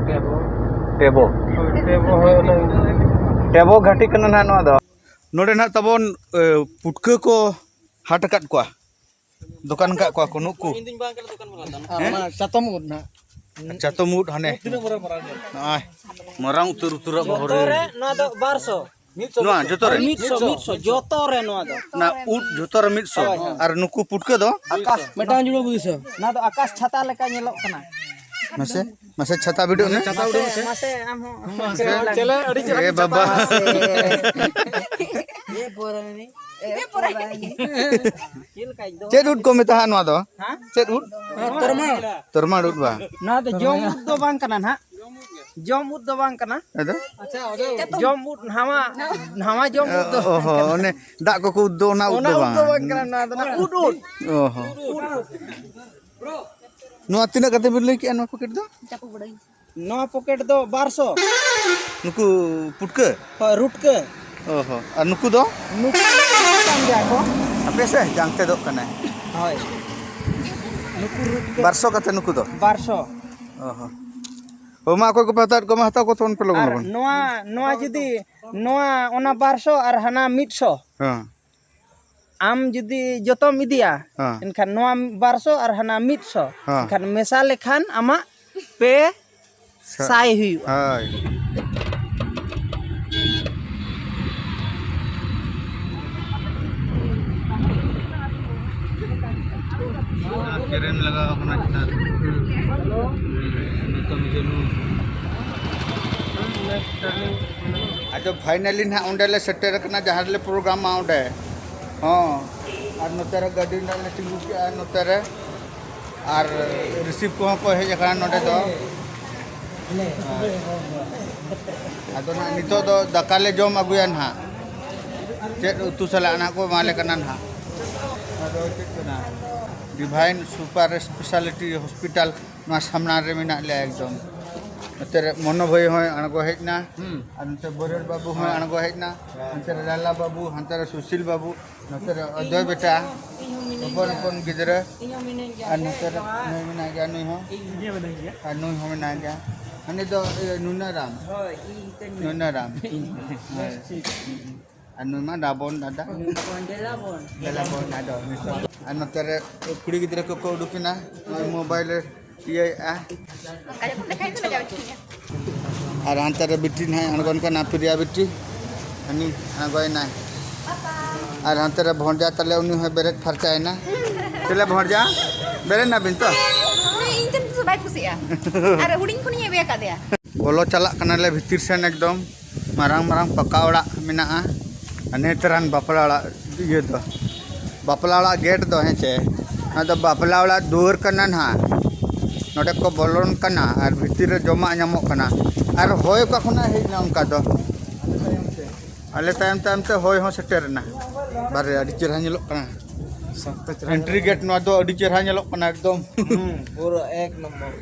ᱴᱮᱵᱚ᱾ ᱴᱮᱵᱚ᱾ ᱦᱳᱭ, ᱴᱮᱵᱚ, ᱦᱳᱭ, ᱚᱱᱟ᱾ ᱴᱮᱵᱚ ᱜᱷᱟᱹᱴᱤ ᱠᱟᱱᱟ ᱱᱟᱦᱟᱜ ᱱᱚᱣᱟ ᱫᱚ᱾ ᱱᱚᱰᱮ ᱱᱟᱦᱟᱜ ᱛᱟᱵᱚᱱ, ᱮ, ᱯᱩᱴᱠᱟᱹ ᱠᱚ ᱦᱟᱴ ᱟᱠᱟᱫ ᱠᱚᱣᱟ, ᱫᱚᱠᱟᱱ ᱟᱠᱟᱫ ᱠᱚᱣᱟ ᱠᱚ ᱱᱩᱠᱩ᱾ ᱤᱧ ᱫᱩᱧ ᱵᱟᱝ ᱠᱟᱱᱟ ᱫᱚᱠᱟᱱ ᱵᱟᱞᱟ ᱫᱚ᱾ ᱦᱮᱸ? ᱚᱱᱟ ᱪᱟᱛᱚᱢ ᱩᱫ ᱱᱟᱦᱟᱜ᱾ ᱪᱟᱛᱚᱢ ᱩᱫ ᱦᱟᱱᱮ᱾ ᱛᱤᱱᱟᱹᱜ ᱢᱟᱨᱟᱝ ᱢᱟᱨᱟᱝ ᱧᱚᱜ? ᱱᱚᱜᱼᱚᱭ, ᱢᱟᱨᱟᱝ ᱩᱛᱟᱹᱨ ᱩᱛᱟᱹᱨᱟᱜ ᱵᱚᱦᱚᱜ ᱡᱚᱛᱚ ᱨᱮ᱾ ᱨᱮ ᱱᱚᱣᱟ ᱫᱚ ᱵᱟᱨ ᱥᱚ᱾ ᱱᱚᱣᱟ ᱡᱚᱛᱚ ᱨᱮ? ᱢᱤᱫ ᱥᱚ, ᱢᱤᱫ ᱥᱚ, ᱡᱚᱛᱚ ᱨᱮ ᱱᱚᱣᱟ ᱫᱚ᱾ ᱚᱱᱟ ᱩᱫ ᱡᱚᱛᱚ ᱨᱮ ᱢᱤᱫ ᱥᱚ᱾ ᱦᱳᱭ, ᱦᱳᱭ᱾ ᱟᱨ ᱱᱩᱠᱩ ᱯᱩᱴᱠᱟᱹ ᱫᱚ? ᱟᱠᱟᱥ, ᱢᱤᱫᱴᱟᱝ ᱡᱩᱲᱟᱹ ᱫᱩᱭ ᱥᱚ᱾ ᱱᱚᱣᱟ ᱫᱚ ᱟᱠᱟᱥ ᱪᱷᱟᱛᱟ ᱞᱮᱠᱟ ᱧᱮᱞᱚᱜ ᱠᱟᱱᱟ᱾ ᱢᱟᱥᱮ, ᱢᱟᱥᱮ ᱪᱷᱟᱛᱟ ᱵᱤᱰᱟᱹᱣ ᱢᱮ᱾ ᱪᱷᱟᱛᱟ ᱩᱰᱩᱝ ᱢᱮᱥᱮ᱾ ᱢᱟᱥᱮ, ᱟᱢ ᱦᱚᱸ᱾ ᱢᱟᱥᱮ, ᱪᱮᱞᱮ ᱟᱹᱰᱤ ᱪᱮᱦᱨᱟ ᱮ ᱵᱟᱵᱟ᱾ ᱢᱟᱥᱮ᱾ ᱮ ᱯᱚᱨᱟᱭᱱᱤ᱾ ᱮ ᱯᱚᱨᱟᱭᱱᱤ᱾ ᱪᱮᱫ ᱞᱮᱠᱟ ᱤᱧ ᱫᱚ? ᱪᱮᱫ ᱩᱫ ᱠᱚ ᱢᱮᱛᱟᱜᱼᱟ ᱱᱚᱣᱟ ᱫᱚ? ᱦᱮᱸ? ᱪᱮᱫ ᱩᱫ? ᱛᱚᱨᱢᱟᱲ᱾ ᱛᱚᱨᱢᱟᱲ ᱩᱫ ᱵᱟ? ᱱᱚᱣᱟ ᱫᱚ ᱡᱚᱢ ᱩᱫ ᱫᱚ ᱵᱟᱝ ᱠᱟᱱᱟ ᱱᱟᱦᱟᱜ᱾ ᱡᱚᱢ ᱩᱫ ᱫᱚ ᱵᱟᱝ ᱠᱟᱱᱟ᱾ ᱟᱫᱚ? ᱡᱚᱢ ᱩᱫ, ᱱᱟᱣᱟ, ᱱᱟᱣᱟ ᱡᱚᱢ ᱩᱫ ᱫᱚ ᱚ ᱵᱟᱝ ᱦᱚᱸ, ᱠᱟᱱᱟ᱾ ᱚᱱᱮ ᱫᱟᱜ ᱠᱚᱠᱚ ᱩᱫ ᱫᱚ, ᱚᱱᱟ ᱩᱫ ᱚᱱᱟ ᱫᱚ ᱩᱫ ᱫᱚ ᱵᱟᱝ᱾ ᱵᱟᱝ ᱠᱟᱱᱟ, ᱱᱚᱣᱟ ᱫᱚ ᱱᱟᱦᱟᱜ ᱩᱫ, ᱩᱫ᱾ ᱚ ᱦᱚᱸ᱾ ᱩᱫ, ᱩᱫ᱾ ᱱᱚᱣᱟ ᱛᱤᱱᱟᱹᱜ ᱠᱟᱛᱮ ᱵᱤᱱ ᱞᱟᱹᱭ ᱠᱮᱜᱼᱟ ᱱᱚᱣᱟ ᱯᱮᱠᱮᱴ ᱫᱚ? ᱱᱚᱣᱟ ᱯᱚᱠᱮᱴ ᱫᱚ ᱵᱟᱨ ᱥᱚ᱾ ᱱᱩᱠᱩ ᱯᱩᱴᱠᱟᱹ? ᱦᱳᱭ, ᱨᱩᱴᱠᱟᱹ᱾ ᱚ ᱦᱚᱸ᱾ ᱟᱨ ᱱᱩᱠᱩ ᱫᱚ? ᱱᱩᱠᱩ ᱠᱟᱱ ᱜᱮᱭᱟ ᱠᱚ᱾ ᱦᱟᱯᱮ ᱥᱮ, ᱡᱟᱝ ᱛᱮᱫᱚᱜ ᱠᱟᱱᱟᱭ᱾ ᱦᱳᱭ᱾ ᱱᱩᱠᱩ ᱨᱩᱴᱠᱟᱹ᱾ ᱵᱟᱨ ᱥᱚ ᱠᱟᱛᱮ ᱱᱩᱠᱩ ᱫᱚ? ᱵᱟᱨ ᱥᱚ᱾ ᱚ ᱦᱚᱸ᱾ ᱦᱳ ᱢᱟ, ᱚᱠᱚᱭ ᱠᱚᱯᱮ ᱦᱟᱛᱟᱣᱮᱫ ᱠᱚᱣᱟ, ᱢᱟ ᱦᱟᱛᱟᱣ ᱠᱚ ᱛᱟᱵᱚᱱ ᱯᱮ ᱞᱚᱜᱚᱱ ᱟᱨ ᱞᱚᱜᱚᱱ᱾ ᱱᱚᱣᱟ, ᱱᱚᱣᱟ ᱡᱩᱫᱤ, ᱱᱚᱣᱟ ᱚᱱᱟ ᱵᱟᱨ ᱥᱚ ᱟᱨ ᱦᱟᱱᱟ ᱢᱤᱫ ᱥᱚ᱾ ᱦᱮᱸ᱾ ᱟᱢ ᱡᱩᱫᱤ ᱡᱚᱛᱚᱢ ᱤᱫᱤᱭᱟ, ᱦᱮᱸ᱾ ᱮᱱᱠᱷᱟᱱ ᱱᱚᱣᱟ ᱵᱟᱨ ᱥᱚ ᱟᱨ ᱦᱟᱱᱟ ᱢᱤᱫ ᱥᱚ, ᱦᱮᱸ᱾ ᱮᱱᱠᱷᱟᱱ ᱢᱮᱥᱟ ᱞᱮᱠᱷᱟᱱ ᱟᱢᱟᱜ ᱯᱮ ᱥᱟ-, ᱥᱟᱭ ᱦᱩᱭᱩᱜᱼᱟ᱾ ᱦᱳᱭ᱾ ᱠᱮᱨᱮᱱ ᱞᱟᱜᱟᱣ ᱠᱟᱱᱟ ᱪᱮᱛᱟᱱ ᱨᱮ᱾ ᱱᱤᱛᱚᱝ ᱪᱟᱹᱞᱩ᱾ ᱟᱫᱚ finally ᱱᱟᱦᱟᱜ ᱚᱸᱰᱮ ᱞᱮ ᱥᱮᱴᱮᱨ ᱟᱠᱟᱱᱟ, ᱡᱟᱦᱟᱸ ᱨᱮᱞᱮ ᱯᱨᱳᱜᱨᱟᱢᱟ ᱚᱸᱰᱮ᱾ ᱦᱚᱸ, ᱟᱨ ᱱᱚᱛᱮ ᱨᱮ ᱜᱟᱹᱰᱤ ᱱᱟᱦᱟᱜ ᱞᱮ ᱛᱤᱸᱜᱩ ᱠᱮᱜᱼᱟ ᱱᱚᱛᱮ ᱨᱮ, ᱟᱨ receive ᱠᱚᱦᱚᱸ ᱠᱚ ᱦᱮᱡ ᱟᱠᱟᱱᱟ ᱱᱚᱰᱮ ᱫᱚ᱾ ᱟᱫᱚ ᱱᱟᱦᱟᱜ ᱱᱤᱛᱚᱜ ᱫᱚ ᱫᱟᱠᱟ ᱞᱮ ᱡᱚᱢ ᱟᱹᱜᱩᱭᱟ ᱱᱟᱦᱟᱜ, ᱪᱮᱫ ᱩᱛᱩ ᱥᱟᱞᱟᱜ ᱱᱟᱦᱟᱜ ᱠᱚ ᱮᱢᱟ ᱞᱮ ᱠᱟᱱᱟ ᱱᱟᱦᱟᱜ᱾ ᱟᱫᱚ ᱪᱮᱫ ᱠᱟᱱᱟ, Divine Super Speciality Hospital ᱱᱚᱣᱟ ᱥᱟᱢᱱᱟ ᱨᱮ ᱢᱮᱱᱟᱜ ᱞᱮᱭᱟ ᱮᱠᱫᱚᱢ᱾ ᱱᱚᱛᱮ ᱨᱮ ᱢᱚᱱᱳ ᱵᱷᱟᱹᱭ ᱦᱚᱸᱭ ᱟᱬᱜᱚ ᱦᱮᱡ ᱮᱱᱟ᱾ ᱦᱩᱸ᱾ ᱟᱨ ᱱᱚᱛᱮ ᱵᱚᱨᱮᱨ ᱵᱟᱹᱵᱩ ᱦᱚᱸᱭ ᱟᱬᱜᱚ ᱦᱮᱡ ᱮᱱᱟ᱾ ᱦᱟᱱᱛᱮ ᱨᱮ ᱞᱟᱞᱟ ᱵᱟᱹᱵᱩ, ᱦᱟᱱᱛᱮ ᱨᱮ ᱥᱩᱥᱤᱞ ᱵᱟᱹᱵᱩ, ᱱᱚᱛᱮ ᱨᱮ ᱚᱡᱚᱭ ᱵᱮᱴᱟ, ᱤᱧ ᱦᱚᱸ ᱢᱤᱱᱟᱹᱧ ᱦᱚᱯᱚᱱ ᱜᱮᱭᱟ᱾ ᱦᱚᱯᱚᱱ ᱜᱤᱫᱽᱨᱟᱹ᱾ ᱤᱧ ᱦᱚᱸ ᱢᱤᱱᱟᱹᱧ ᱜᱮᱭᱟ᱾ ᱟᱨ ᱱᱚᱛᱮ ᱨᱮ ᱱᱩᱭ ᱢᱮᱱᱟᱭ ᱜᱮᱭᱟ, ᱱᱩᱭ ᱦᱚᱸ᱾ ᱤᱧ ᱦᱚᱸ ᱢᱤᱱᱟᱹᱧ ᱜᱮᱭᱟ᱾ ᱟᱨ ᱱᱩᱭ ᱦᱚᱸ ᱢᱮᱱᱟᱭ ᱜᱮᱭᱟ᱾ ᱦᱟᱹᱱᱤ ᱫᱚ, ᱤᱭᱟᱹ, ᱱᱩᱱᱟᱹᱨᱟᱢ᱾ ᱦᱳᱭ, ᱤᱧ ᱠᱟᱹᱱᱟᱹᱧ᱾ ᱱᱩᱱᱟᱹᱨᱟᱢ᱾ ᱦᱳᱭ᱾ ᱴᱷᱤᱠ᱾ ᱟᱨ ᱱᱩᱭ ᱢᱟ ᱨᱟᱵᱚᱱ ᱫᱟᱫᱟ᱾ ᱱᱩᱭ ᱫᱚ ᱵᱚᱱ ᱫᱮᱞᱟ ᱵᱚᱱ᱾ ᱫᱮᱞᱟ ᱵᱚᱱ ᱟᱫᱚ ᱱᱤᱛᱚᱜ᱾ ᱟᱨ ᱱᱚᱛᱮ ᱨᱮ ᱠᱩᱲᱤ ᱜᱤᱫᱽᱨᱟᱹ ᱠᱚᱠᱚ ᱩᱰᱩᱠ ᱮᱱᱟ, ᱱᱚᱜᱼᱚᱭ ᱢᱳᱵᱟᱭᱤᱞ ᱨᱮ ᱤᱭᱟᱹᱭᱮᱫᱼᱟ᱾ ᱚᱱᱠᱟ ᱡᱚᱠᱷᱚᱱ ᱫᱮᱠᱷᱟᱭ ᱫᱚ ᱞᱟᱡᱟᱣ ᱜᱮ ᱵᱩᱡᱷᱟᱹᱜᱼᱟ᱾ ᱟᱨ ᱦᱟᱱᱛᱮ ᱨᱮ ᱵᱤᱴᱤ ᱱᱟᱦᱟᱜ ᱟᱬᱜᱚᱱ ᱠᱟᱱᱟ, ᱯᱨᱤᱭᱟ ᱵᱤᱴᱤ᱾ ᱦᱟᱹᱱᱤ ᱟᱬᱜᱚᱭᱮᱱᱟᱭ᱾ ᱟᱨ ᱦᱟᱱᱛᱮ ᱨᱮ ᱵᱷᱚᱸᱡᱟ ᱛᱟᱞᱮ, ᱩᱱᱤ ᱦᱚᱸᱭ ᱵᱮᱨᱮᱫ ᱯᱷᱟᱨᱪᱟᱭᱮᱱᱟ᱾ ᱪᱮᱞᱮ ᱵᱷᱚᱸᱡᱟ? ᱵᱮᱨᱮᱫ ᱱᱟᱵᱤᱱ ᱛᱚ? ᱩᱱᱤ ᱤᱧ ᱴᱷᱮᱱ ᱫᱚ ᱵᱟᱭ ᱠᱩᱥᱤᱜᱼᱟ᱾ ᱟᱨ ᱦᱩᱰᱤᱧ ᱠᱷᱚᱱᱤᱧ ᱮᱵᱮ ᱟᱠᱟᱫᱮᱭᱟ᱾ ᱵᱚᱞᱚ ᱪᱟᱞᱟᱜ ᱠᱟᱱᱟᱞᱮ ᱵᱷᱤᱛᱤᱨ ᱥᱮᱱ ᱮᱠᱫᱚᱢ᱾ ᱢᱟᱨᱟᱝ ᱢᱟᱨᱟᱝ ᱯᱟᱠᱟ ᱚᱲᱟᱜ ᱢᱮᱱᱟᱜᱼᱟ᱾ ᱟᱨ ᱱᱮᱛᱟᱨᱟᱱ ᱵᱟᱯᱞᱟ ᱚᱲᱟᱜ ᱤᱭᱟᱹ ᱫᱚ, ᱵᱟᱯᱞᱟ ᱚᱲᱟᱜ ᱜᱮᱴ ᱫᱚ, ᱦᱮᱸ ᱪᱮ, ᱚᱱᱟ ᱫᱚ ᱵᱟᱯᱞᱟ ᱚᱲᱟᱜ ᱫᱩᱣᱟᱹᱨ ᱠᱟᱱᱟ ᱱᱟᱦᱟᱜ᱾ ᱱᱚᱰᱮ ᱠᱚ ᱵᱚᱞᱚᱱ ᱠᱟᱱᱟ ᱟᱨ ᱵᱷᱤᱛᱤᱨ ᱨᱮ ᱡᱚᱢᱟᱜ ᱧᱟᱢᱚᱜ ᱠᱟᱱᱟ᱾ ᱟᱨ ᱦᱚᱭ ᱚᱠᱟ ᱠᱷᱚᱱᱟᱜ ᱦᱮᱡ ᱮᱱᱟ ᱚᱱᱠᱟ ᱫᱚ? ᱟᱞᱮ ᱛᱟᱭᱚᱢ ᱛᱟᱭᱚᱢ ᱛᱮ ᱦᱚᱭ ᱦᱚᱸ ᱥᱮᱴᱮᱨ ᱮᱱᱟ᱾ ᱵᱟᱨᱦᱮ ᱟᱹᱰᱤ ᱪᱮᱦᱨᱟ ᱧᱮᱞᱚᱜ ᱠᱟᱱᱟ᱾ ᱥᱚᱠᱛᱚ ᱪᱮᱦᱨᱟ ᱮᱱᱴᱨᱤ ᱧᱮᱞᱚᱜ ᱜᱮᱴ ᱠᱟᱱᱟ᱾ ᱱᱚᱣᱟ ᱫᱚ ᱟᱹᱰᱤ ᱪᱮᱦᱨᱟ ᱧᱮᱞᱚᱜ ᱠᱟᱱᱟ ᱮᱠᱫᱚᱢ᱾ ᱦᱩᱸ, ᱯᱩᱨᱟᱹ ᱮᱠ ᱱᱚᱢᱵᱚᱨ᱾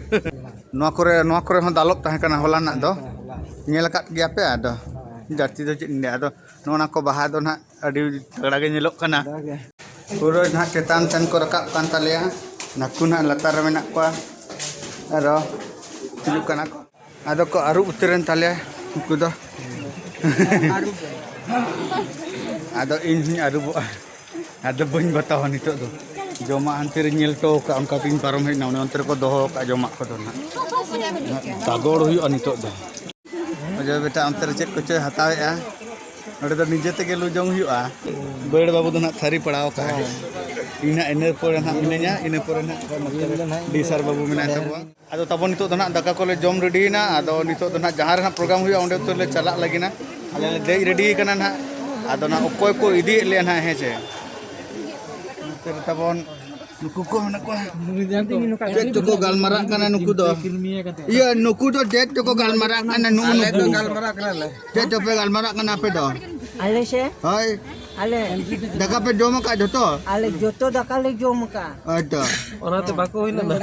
ᱱᱚᱣᱟ ᱠᱚᱨᱮ, ᱱᱚᱣᱟ ᱠᱚᱨᱮ ᱦᱚᱸ ᱫᱟᱞᱚᱵ ᱛᱟᱦᱮᱸ ᱠᱟᱱᱟ ᱦᱚᱞᱟᱱᱟᱜ ᱫᱚ᱾ ᱦᱮᱸ, ᱦᱚᱞᱟ᱾ ᱧᱮᱞ ᱟᱠᱟᱫ ᱜᱮᱭᱟ ᱯᱮ? ᱟᱫᱚ ᱦᱮᱸ᱾ ᱡᱟᱹᱥᱛᱤ ᱫᱚ ᱪᱮᱫ ᱤᱧ ᱞᱟᱹᱭᱟ, ᱟᱫᱚ ᱱᱚᱜᱼᱚ ᱱᱟ ᱠᱚ ᱵᱟᱦᱟ ᱫᱚ ᱱᱟᱦᱟᱜ ᱟᱹᱰᱤ ᱛᱟᱜᱲᱟ ᱜᱮ ᱧᱮᱞᱚᱜ ᱠᱟᱱᱟ᱾ ᱛᱟᱜᱲᱟ ᱜᱮ᱾ ᱯᱩᱨᱟᱹ ᱱᱟᱦᱟᱜ ᱪᱮᱛᱟᱱ ᱥᱮᱱ ᱠᱚ ᱨᱟᱠᱟᱵ ᱠᱟᱱ ᱛᱟᱞᱮᱭᱟ᱾ ᱱᱟᱹᱠᱩ ᱱᱟᱦᱟᱜ ᱞᱟᱛᱟᱨ ᱨᱮ ᱢᱮᱱᱟᱜ ᱠᱚᱣᱟ᱾ ᱟᱨᱚ ᱦᱤᱡᱩᱜ ᱠᱟᱱᱟ ᱠᱚ᱾ ᱟᱫᱚ ᱠᱚ ᱟᱹᱨᱩᱵ ᱩᱛᱟᱹᱨᱮᱱ ᱛᱟᱞᱮᱭᱟ ᱩᱱᱠᱩ ᱫᱚ᱾ ᱟᱫᱚ ᱤᱧ ᱦᱚᱸᱧ ᱟᱹᱨᱩᱵᱚᱜᱼᱟ᱾ ᱟᱫᱚ ᱵᱟᱹᱧ ᱵᱟᱛᱟᱣᱟ ᱱᱤᱛᱚᱜ ᱫᱚ᱾ ᱡᱚᱢᱟᱜ ᱦᱟᱱᱛᱮ ᱨᱮᱧ ᱧᱮᱞ ᱦᱚᱴᱚ ᱟᱠᱟᱫᱼᱟ, ᱚᱱᱠᱟ ᱛᱮᱧ ᱯᱟᱨᱚᱢ ᱦᱮᱡ ᱮᱱᱟ᱾ ᱚᱱᱮ ᱚᱱᱛᱮ ᱨᱮᱠᱚ ᱫᱚᱦᱚ ᱟᱠᱟᱫᱼᱟ ᱡᱚᱢᱟᱜ ᱠᱚᱫᱚ ᱱᱟᱦᱟᱜ᱾ ᱛᱟᱜᱚᱲ ᱦᱩᱭᱩᱜᱼᱟ ᱱᱤᱛᱚᱜ ᱫᱚ᱾ ᱚᱡᱚᱭ ᱵᱮᱴᱟ ᱚᱱᱛᱮ ᱨᱮ ᱪᱮᱫ ᱠᱚᱪᱚᱭ ᱦᱟᱛᱟᱣᱮᱫᱼᱟ᱾ ᱱᱚᱸᱰᱮ ᱫᱚ ᱱᱤᱡᱮ ᱛᱮᱜᱮ ᱞᱩ ᱡᱚᱝ ᱦᱩᱭᱩᱜᱼᱟ᱾ ᱵᱟᱹᱲ ᱵᱟᱹᱵᱩ ᱫᱚ ᱱᱟᱦᱟᱜ ᱛᱷᱟᱹᱨᱤ ᱯᱟᱲᱟᱣ ᱠᱟᱜᱼᱟᱭ᱾ ᱦᱮᱸ᱾ ᱤᱧ ᱱᱟᱦᱟᱜ ᱤᱱᱟᱹ ᱯᱚᱨᱮ ᱱᱟᱦᱟᱜ ᱢᱤᱱᱟᱹᱧᱟ, ᱤᱱᱟᱹ ᱯᱚᱨᱮ ᱱᱟᱦᱟᱜ ᱱᱚᱛᱮ ᱨᱮ ᱰᱤ ᱥᱟᱨ ᱵᱟᱹᱵᱩ ᱢᱮᱱᱟᱭ ᱛᱟᱵᱚᱱᱟ᱾ ᱟᱫᱚ ᱛᱟᱵᱚᱱ ᱱᱤᱛᱚᱜ ᱫᱚ ᱱᱟᱦᱟᱜ ᱫᱟᱠᱟ ᱠᱚᱞᱮ ᱡᱚᱢ ᱨᱮᱰᱤᱭᱮᱱᱟ᱾ ᱟᱫᱚ ᱱᱤᱛᱚᱜ ᱫᱚ ᱱᱟᱦᱟᱜ ᱡᱟᱦᱟᱸ ᱨᱮ ᱱᱟᱦᱟᱜ ᱯᱨᱳᱜᱨᱟᱢ ᱦᱩᱭᱩᱜᱼᱟ, ᱚᱸᱰᱮ ᱩᱛᱟᱹᱨ ᱞᱮ ᱪᱟᱞᱟᱜ ᱞᱟᱹᱜᱤᱫ ᱱᱟ᱾ ᱟᱞᱮ ᱞᱮ ᱫᱮᱡ ᱨᱮᱰᱤ ᱠᱟᱱᱟ ᱱᱟᱦᱟᱜ᱾ ᱟᱫᱚ ᱱᱟᱦᱟᱜ ᱚᱠᱚᱭ ᱠᱚ ᱤᱫᱤᱭᱮᱫ ᱞᱮᱭᱟ ᱱᱟᱦᱟᱜ, ᱦᱮᱸ ᱥᱮ? ᱱᱚᱛᱮ ᱨᱮ ᱛᱟᱵᱚᱱ ᱱᱩᱠᱩ ᱠᱚ ᱢᱮᱱᱟᱜ ᱠᱚᱣᱟ᱾ ᱪᱮᱫ ᱪᱚᱠᱚ ᱜᱟᱞᱢᱟᱨᱟᱜ ᱠᱟᱱᱟ ᱱᱩᱠᱩ ᱫᱚ᱾ ᱤᱭᱟᱹ, ᱱᱩᱠᱩ ᱫᱚ ᱪᱮᱫ ᱪᱚᱠᱚ ᱜᱟᱞᱢᱟᱨᱟᱜ ᱠᱟᱱᱟ, ᱱᱩᱜᱩ ᱱᱩᱠᱩ᱾ ᱜᱟᱞᱢᱟᱨᱟᱜ ᱠᱟᱱᱟᱞᱮ᱾ ᱪᱮᱫ ᱪᱚᱯᱮ ᱜᱟᱞᱢᱟᱨᱟᱜ ᱠᱟᱱᱟ ᱟᱯᱮ ᱫᱚ? ᱟᱞᱮ ᱥᱮ? ᱦᱳᱭ᱾ ᱟᱞᱮ ᱫᱟᱠᱟ ᱯᱮ ᱡᱚᱢ ᱟᱠᱟᱫ ᱡᱚᱛᱚ? ᱟᱞᱮ ᱡᱚᱛᱚ ᱫᱟᱠᱟ ᱞᱮ ᱡᱚᱢ ᱟᱠᱟᱫ᱾ ᱦᱳᱭ ᱛᱚ᱾ ᱚᱱᱟᱛᱮ ᱵᱟᱠᱚ ᱦᱩᱭ ᱞᱮᱱᱟ᱾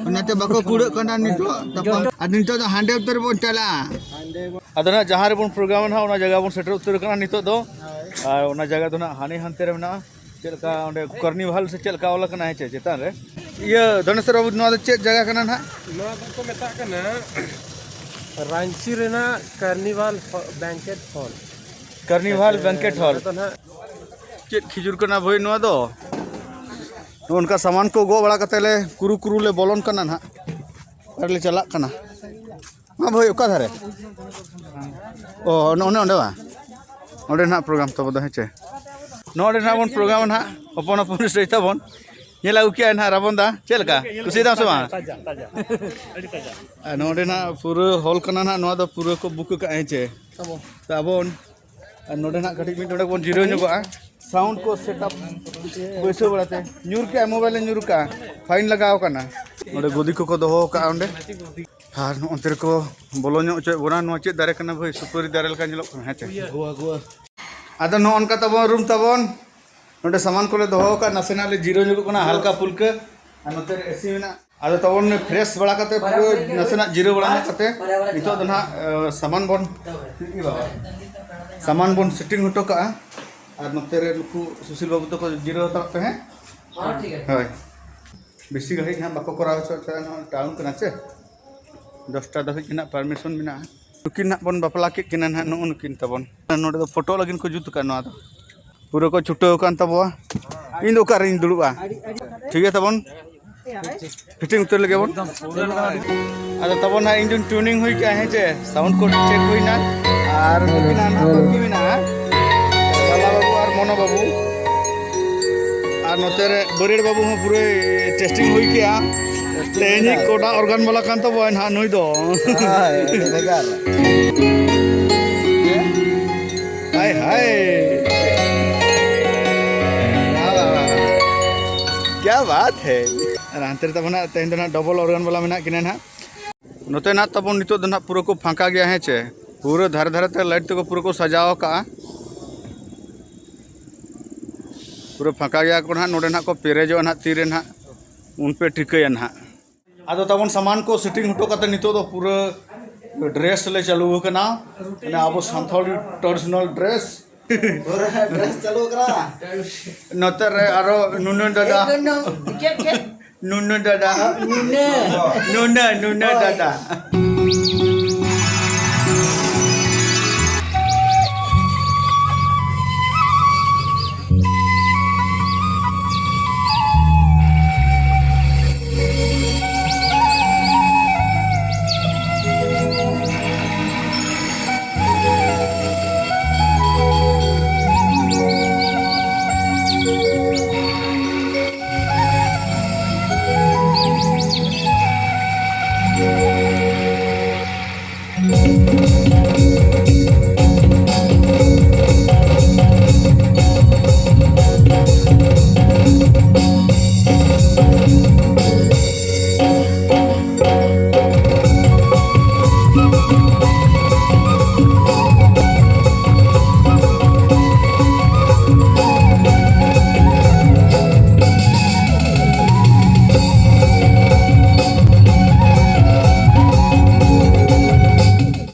ᱚᱱᱟᱛᱮ ᱵᱟᱠᱚ ᱠᱩᱲᱟᱹᱜ ᱠᱟᱱᱟ ᱱᱤᱛᱚᱜ᱾ ᱛᱟᱯᱚᱨ ᱟᱨ ᱱᱤᱛᱚᱜ ᱫᱚ ᱦᱟᱸᱰᱮ ᱩᱛᱟᱹᱨ ᱵᱚᱱ ᱪᱟᱞᱟᱜᱼᱟ᱾ ᱟᱫᱚ ᱱᱟᱜ ᱡᱟᱦᱟᱸ ᱨᱮᱵᱚᱱ ᱯᱨᱳᱜᱨᱟᱢᱟ ᱱᱟᱦᱟᱜ, ᱚᱱᱟ ᱡᱟᱭᱜᱟ ᱵᱚᱱ ᱥᱮᱴᱮᱨ ᱩᱛᱟᱹᱨ ᱟᱠᱟᱱᱟ ᱱᱤᱛᱚᱜ ᱫᱚ᱾ ᱟᱨ ᱚᱱᱟ ᱡᱟᱭᱜᱟ ᱫᱚ ᱱᱟᱜ ᱦᱟᱱᱮ ᱦᱟᱱᱛᱮ ᱨᱮ ᱢᱮᱱᱟᱜᱼᱟ᱾ ᱪᱮᱫ ᱞᱮᱠᱟ ᱚᱸᱰᱮ ᱠᱟᱨᱱᱤᱵᱷᱟᱞ ᱥᱮ ᱪᱮᱫ ᱞᱮᱠᱟ ᱚᱞ ᱟᱠᱟᱱᱟ, ᱦᱮᱸ ᱪᱮ, ᱪᱮᱛᱟᱱ ᱨᱮ? ᱤᱭᱟᱹ, ᱫᱷᱚᱱᱮᱥᱣᱚᱨ ᱵᱟᱵᱩ, ᱱᱚᱣᱟ ᱫᱚ ᱪᱮᱫ ᱡᱟᱭᱜᱟ ᱠᱟᱱᱟ ᱱᱟᱦᱟᱜ? ᱱᱚᱣᱟ ᱫᱚᱠᱚ ᱢᱮᱛᱟᱜ ᱠᱟᱱᱟ ᱨᱟᱺᱪᱤ ᱨᱮᱱᱟᱜ carnival banquet hall. Carnival banquet hall. ᱱᱚᱣᱟ ᱫᱚ ᱱᱟᱦᱟᱜ ᱪᱮᱫ ᱠᱷᱤᱡᱩᱨ ᱠᱟᱱᱟ ᱵᱷᱟᱹᱭ ᱱᱚᱣᱟ ᱫᱚ? ᱱᱚᱜᱼᱚ ᱱᱚᱝᱠᱟ ᱥᱟᱢᱟᱱ ᱠᱚ ᱜᱚᱜ ᱵᱟᱲᱟ ᱠᱟᱛᱮ ᱞᱮ ᱠᱩᱨᱩ ᱠᱩᱨᱩ ᱞᱮ ᱵᱚᱞᱚᱱ ᱠᱟᱱᱟ ᱱᱟᱦᱟᱜ᱾ ᱟᱨ ᱞᱮ ᱪᱟᱞᱟᱜ ᱠᱟᱱᱟ᱾ ᱢᱟ ᱵᱷᱟᱹᱭ, ᱚᱠᱟ ᱫᱷᱟᱨᱮ? ᱚ, ᱱᱚᱜᱼᱚ ᱱᱚᱰᱮ ᱵᱟᱝ? ᱚᱸᱰᱮ ᱱᱟᱦᱟᱜ ᱯᱨᱳᱜᱨᱟᱢ ᱛᱟᱵᱚ ᱫᱚ, ᱦᱮᱸ ᱪᱮ? ᱱᱚᱰᱮ ᱱᱟᱦᱟᱜ ᱵᱚᱱ ᱯᱨᱳᱜᱨᱟᱢᱟ ᱱᱟᱦᱟᱜ, ᱦᱚᱯᱚᱱ ᱦᱚᱯᱚᱱ ᱨᱟᱹᱥᱠᱟᱹᱭ ᱛᱟᱵᱚᱱ᱾ ᱧᱮᱞ ᱟᱹᱜᱩ ᱠᱮᱜᱼᱟᱭ ᱱᱟᱦᱟᱜ ᱨᱟᱵᱚᱱ ᱫᱟ, ᱪᱮᱫ ᱞᱮᱠᱟ? ᱠᱩᱥᱤᱭᱟᱫᱟᱢ ᱥᱮ ᱵᱟᱝ? ᱟᱨ ᱱᱚᱰᱮ ᱱᱟᱦᱟᱜ ᱯᱩᱨᱟᱹ ᱦᱚᱞ ᱠᱟᱱᱟ ᱱᱟᱦᱟᱜ, ᱱᱚᱣᱟ ᱫᱚ ᱯᱩᱨᱟᱹ ᱠᱚ ᱵᱩᱠ ᱟᱠᱟᱜᱼᱟ, ᱦᱮᱸ ᱪᱮ? ᱛᱟᱵᱚᱱ᱾ ᱟᱨ ᱱᱚᱰᱮ ᱱᱟᱜ ᱠᱟᱹᱴᱤᱡ ᱢᱤᱫ ᱰᱚᱸᱰᱮᱠ ᱵᱚᱱ ᱡᱤᱨᱟᱹᱣ ᱧᱚᱜᱚᱜᱼᱟ᱾ ᱥᱟᱣᱩᱱᱰ ᱠᱚ ᱥᱮᱴᱟᱯ ᱵᱟᱹᱭᱥᱟᱹᱣ ᱵᱟᱲᱟᱛᱮ ᱧᱩᱨ ᱠᱮᱜᱼᱟ, ᱢᱳᱵᱟᱭᱤᱞᱮ ᱧᱩᱨ ᱠᱟᱜᱼᱟ, ᱯᱷᱟᱭᱤᱱ ᱞᱟᱜᱟᱣ ᱠᱟᱱᱟ᱾ ᱱᱚᱰᱮ ᱜᱚᱫᱤ ᱠᱚᱠᱚ ᱫᱚᱦᱚ ᱠᱟᱜᱼᱟ ᱚᱸᱰᱮ᱾ ᱟᱨ ᱱᱚᱜᱼᱚ ᱱᱚᱛᱮ ᱨᱮᱠᱚ ᱵᱚᱞᱚ ᱧᱚᱜ ᱦᱚᱪᱚᱭᱮᱫ ᱵᱚᱱᱟ᱾ ᱱᱚᱣᱟ ᱪᱮᱫ ᱫᱟᱨᱮ ᱠᱟᱱᱟ ᱵᱷᱟᱹᱭ? ᱥᱩᱯᱟᱹᱨᱤ ᱫᱟᱨᱮ ᱞᱮᱠᱟ ᱧᱮᱞᱚᱜ ᱠᱟᱱᱟ, ᱦᱮᱸ ᱪᱮ? ᱟᱫᱚ ᱱᱚᱜᱼᱚ ᱱᱚᱝᱠᱟ ᱛᱟᱵᱚᱱ ᱨᱩᱢ ᱛᱟᱵᱚᱱ᱾ ᱱᱚᱰᱮ ᱥᱟᱢᱟᱱ ᱠᱚᱞᱮ ᱫᱚᱦᱚ ᱟᱠᱟᱫ, ᱱᱟᱥᱮᱱᱟᱜ ᱞᱮ ᱡᱤᱨᱟᱹᱣ ᱧᱚᱜᱚᱜ ᱠᱟᱱᱟ, ᱦᱟᱞᱠᱟ ᱯᱷᱩᱞᱠᱟᱹ᱾ ᱟᱨ ᱱᱚᱛᱮ ᱨᱮ ᱮᱥᱤ ᱢᱮᱱᱟᱜᱼᱟ᱾ ᱟᱫᱚ ᱛᱟᱵᱚᱱ ᱯᱷᱨᱮᱥ ᱵᱟᱲᱟ ᱠᱟᱛᱮ, ᱯᱩᱨᱟᱹ ᱱᱟᱥᱮᱱᱟᱜ ᱡᱤᱨᱟᱹᱣ ᱵᱟᱲᱟ ᱧᱚᱜ ᱠᱟᱛᱮ, ᱱᱤᱛᱚᱜ ᱫᱚ ᱱᱟᱦᱟᱜ, ᱮ, ᱥᱟᱢᱟᱱ ᱵᱚᱱ, ᱮ ᱵᱟᱵᱟ, ᱥᱟᱢᱟᱱ ᱵᱚᱱ ᱥᱮᱴᱤᱝ ᱦᱚᱴᱚ ᱠᱟᱜᱼᱟ᱾ ᱟᱨ ᱱᱚᱛᱮ ᱨᱮ ᱱᱩᱠᱩ ᱥᱩᱥᱤᱞ ᱵᱟᱹᱵᱩ ᱛᱟᱠᱚ ᱡᱤᱨᱟᱹᱣ ᱦᱟᱛᱟᱲᱚᱜ ᱯᱮ, ᱦᱮᱸ? ᱦᱳᱭ᱾ ᱵᱮᱥᱤ ᱜᱷᱟᱹᱲᱤᱡ ᱱᱟᱦᱟᱜ ᱵᱟᱠᱚ ᱠᱚᱨᱟᱣ ᱦᱚᱪᱚ ᱦᱚᱪᱚᱭᱟ, ᱱᱚᱣᱟ ᱴᱟᱣᱩᱱ ᱠᱟᱱᱟ ᱪᱮ? ᱫᱚᱥᱴᱟ ᱫᱷᱟᱹᱵᱤᱡ ᱜᱮ ᱱᱟᱦᱟᱜ ᱯᱟᱨᱢᱤᱥᱚᱱ ᱢᱮᱱᱟᱜᱼᱟ᱾ ᱱᱩᱠᱤᱱ ᱱᱟᱦᱟᱜ ᱵᱚᱱ ᱵᱟᱯᱞᱟ ᱠᱮᱫ ᱠᱤᱱᱟ ᱱᱟᱦᱟᱜ, ᱱᱩᱜᱼᱩ ᱱᱩᱠᱤᱱ ᱛᱟᱵᱚᱱ᱾ ᱱᱚᱰᱮ ᱫᱚ ᱯᱷᱳᱴᱳ ᱞᱟᱹᱜᱤᱫ ᱠᱚ ᱡᱩᱛ ᱟᱠᱟᱫ ᱱᱚᱣᱟ ᱫᱚ᱾ ᱯᱩᱨᱟᱹ ᱠᱚ ᱪᱷᱩᱴᱟᱹᱣ ᱟᱠᱟᱱ ᱛᱟᱵᱚᱣᱟ᱾ ᱤᱧ ᱫᱚ ᱚᱠᱟᱨᱤᱧ ᱫᱩᱲᱩᱵᱼᱟ? ᱴᱷᱤᱠ ᱜᱮᱭᱟ ᱛᱟᱵᱚᱱ, ᱯᱷᱤᱴᱤᱝ ᱩᱛᱟᱹᱨ ᱞᱮᱜᱮ ᱵᱚᱱ᱾ ᱟᱫᱚ ᱛᱟᱵᱚᱱ ᱱᱟᱦᱟᱜ ᱤᱧ ᱫᱚᱧ ᱴᱩᱱᱤᱝ ᱦᱩᱭ ᱠᱮᱜᱼᱟ, ᱦᱮᱸ ᱪᱮ? ᱥᱟᱣᱩᱱᱰ ᱠᱚ ᱪᱮᱠ ᱦᱩᱭᱱᱟ᱾ ᱟᱨ ᱱᱩᱠᱤᱱ ᱱᱟᱦᱟᱜ ᱵᱟᱹᱠᱤ ᱢᱮᱱᱟᱜᱼᱟ, ᱞᱟᱞᱟ ᱵᱟᱹᱵᱩ ᱟᱨ ᱢᱚᱱᱳ ᱵᱟᱹᱵᱩ᱾ ᱟᱨ ᱱᱚᱛᱮ ᱨᱮ ᱵᱟᱹᱨᱭᱟᱹᱲ ᱵᱟᱹᱵᱩ ᱦᱚᱸ ᱯᱩᱨᱟᱹᱭ ᱴᱮᱥᱴᱤᱝ ᱦᱩᱭ ᱠᱮᱜᱼᱟ᱾ ᱛᱮᱦᱮᱧᱤᱡ ᱠᱚᱰᱟ ᱚᱨᱜᱟᱱ ᱵᱟᱞᱟ ᱠᱟᱱ ᱛᱟᱵᱚᱱᱟᱭ ᱱᱟᱦᱟᱜ ᱱᱩᱭ ᱫᱚ᱾ ᱦᱳᱭ, ᱟᱹᱰᱤ ᱵᱷᱮᱜᱟᱨ᱾ ᱦᱟᱭ᱾ ᱠᱭᱟ ᱵᱟᱛ ᱦᱮ᱾ ᱟᱨ ᱦᱟᱱᱛᱮ ᱨᱮ ᱛᱟᱵᱚᱱ ᱦᱟᱸᱜ ᱛᱮᱦᱮᱧ ᱫᱚ ᱱᱟᱦᱟᱜ ᱰᱚᱵᱚᱞ ᱚᱨᱜᱟᱱ ᱵᱟᱞᱟ ᱢᱮᱱᱟᱜ ᱠᱤᱱᱟ ᱱᱟᱦᱟᱜ᱾ ᱱᱚᱛᱮ ᱱᱟᱦᱟᱜ ᱛᱟᱵᱚᱱ ᱱᱤᱛᱚᱜ ᱫᱚ ᱱᱟᱦᱟᱜ ᱯᱩᱨᱟᱹ ᱠᱚ ᱯᱷᱟᱸᱠᱟ ᱜᱮᱭᱟ, ᱦᱮᱸ ᱪᱮ? ᱯᱩᱨᱟᱹ ᱫᱷᱟᱨᱮ ᱫᱷᱟᱨᱮ ᱛᱮ ᱞᱟᱭᱤᱴ ᱛᱮᱠᱚ ᱯᱩᱨᱟᱹ ᱠᱚ ᱥᱟᱡᱟᱣ ᱟᱠᱟᱜᱼᱟ᱾ ᱯᱩᱨᱟᱹ ᱯᱷᱟᱸᱠᱟ ᱜᱮᱭᱟ ᱠᱚ ᱱᱟᱦᱟᱜ᱾ ᱱᱚᱰᱮ ᱱᱟᱦᱟᱜ ᱠᱚ ᱯᱮᱨᱮᱡᱚᱜᱼᱟ ᱱᱟᱦᱟᱜ ᱛᱤᱨᱮ ᱱᱟᱦᱟᱜ, ᱩᱱ ᱯᱮ ᱴᱷᱤᱠᱟᱹᱭᱟ ᱱᱟᱦᱟᱜ᱾ ᱟᱫᱚ ᱛᱟᱵᱚᱱ ᱥᱟᱢᱟᱱ ᱠᱚ ᱥᱮᱴᱤᱝ ᱦᱚᱴᱚ ᱠᱟᱛᱮ ᱱᱤᱛᱚᱜ ᱫᱚ ᱯᱩᱨᱟᱹ ᱰᱨᱮᱥ ᱞᱮ ᱪᱟᱹᱞᱩ ᱟᱠᱟᱱᱟ᱾ ᱢᱟᱱᱮ ᱟᱵᱚ ᱥᱟᱱᱛᱟᱲᱤ ᱴᱨᱟᱰᱤᱥᱚᱱᱟᱞ ᱰᱨᱮᱥ᱾ ᱯᱩᱨᱟᱹ ᱰᱨᱮᱥ ᱪᱟᱹᱞᱩ ᱟᱠᱟᱱᱟ᱾ ᱱᱚᱛᱮ ᱨᱮ ᱟᱨᱚ ᱱᱩᱱᱩ ᱫᱟᱫᱟ᱾ ᱪᱮᱫ, ᱪᱮᱫ? ᱱᱩᱱᱩ ᱫᱟᱫᱟ᱾ ᱱᱩᱱᱟᱹ᱾ ᱱᱩᱱᱟᱹ, ᱱᱩᱱᱟᱹ ᱦᱳᱭ᱾ ᱫᱟᱫᱟ᱾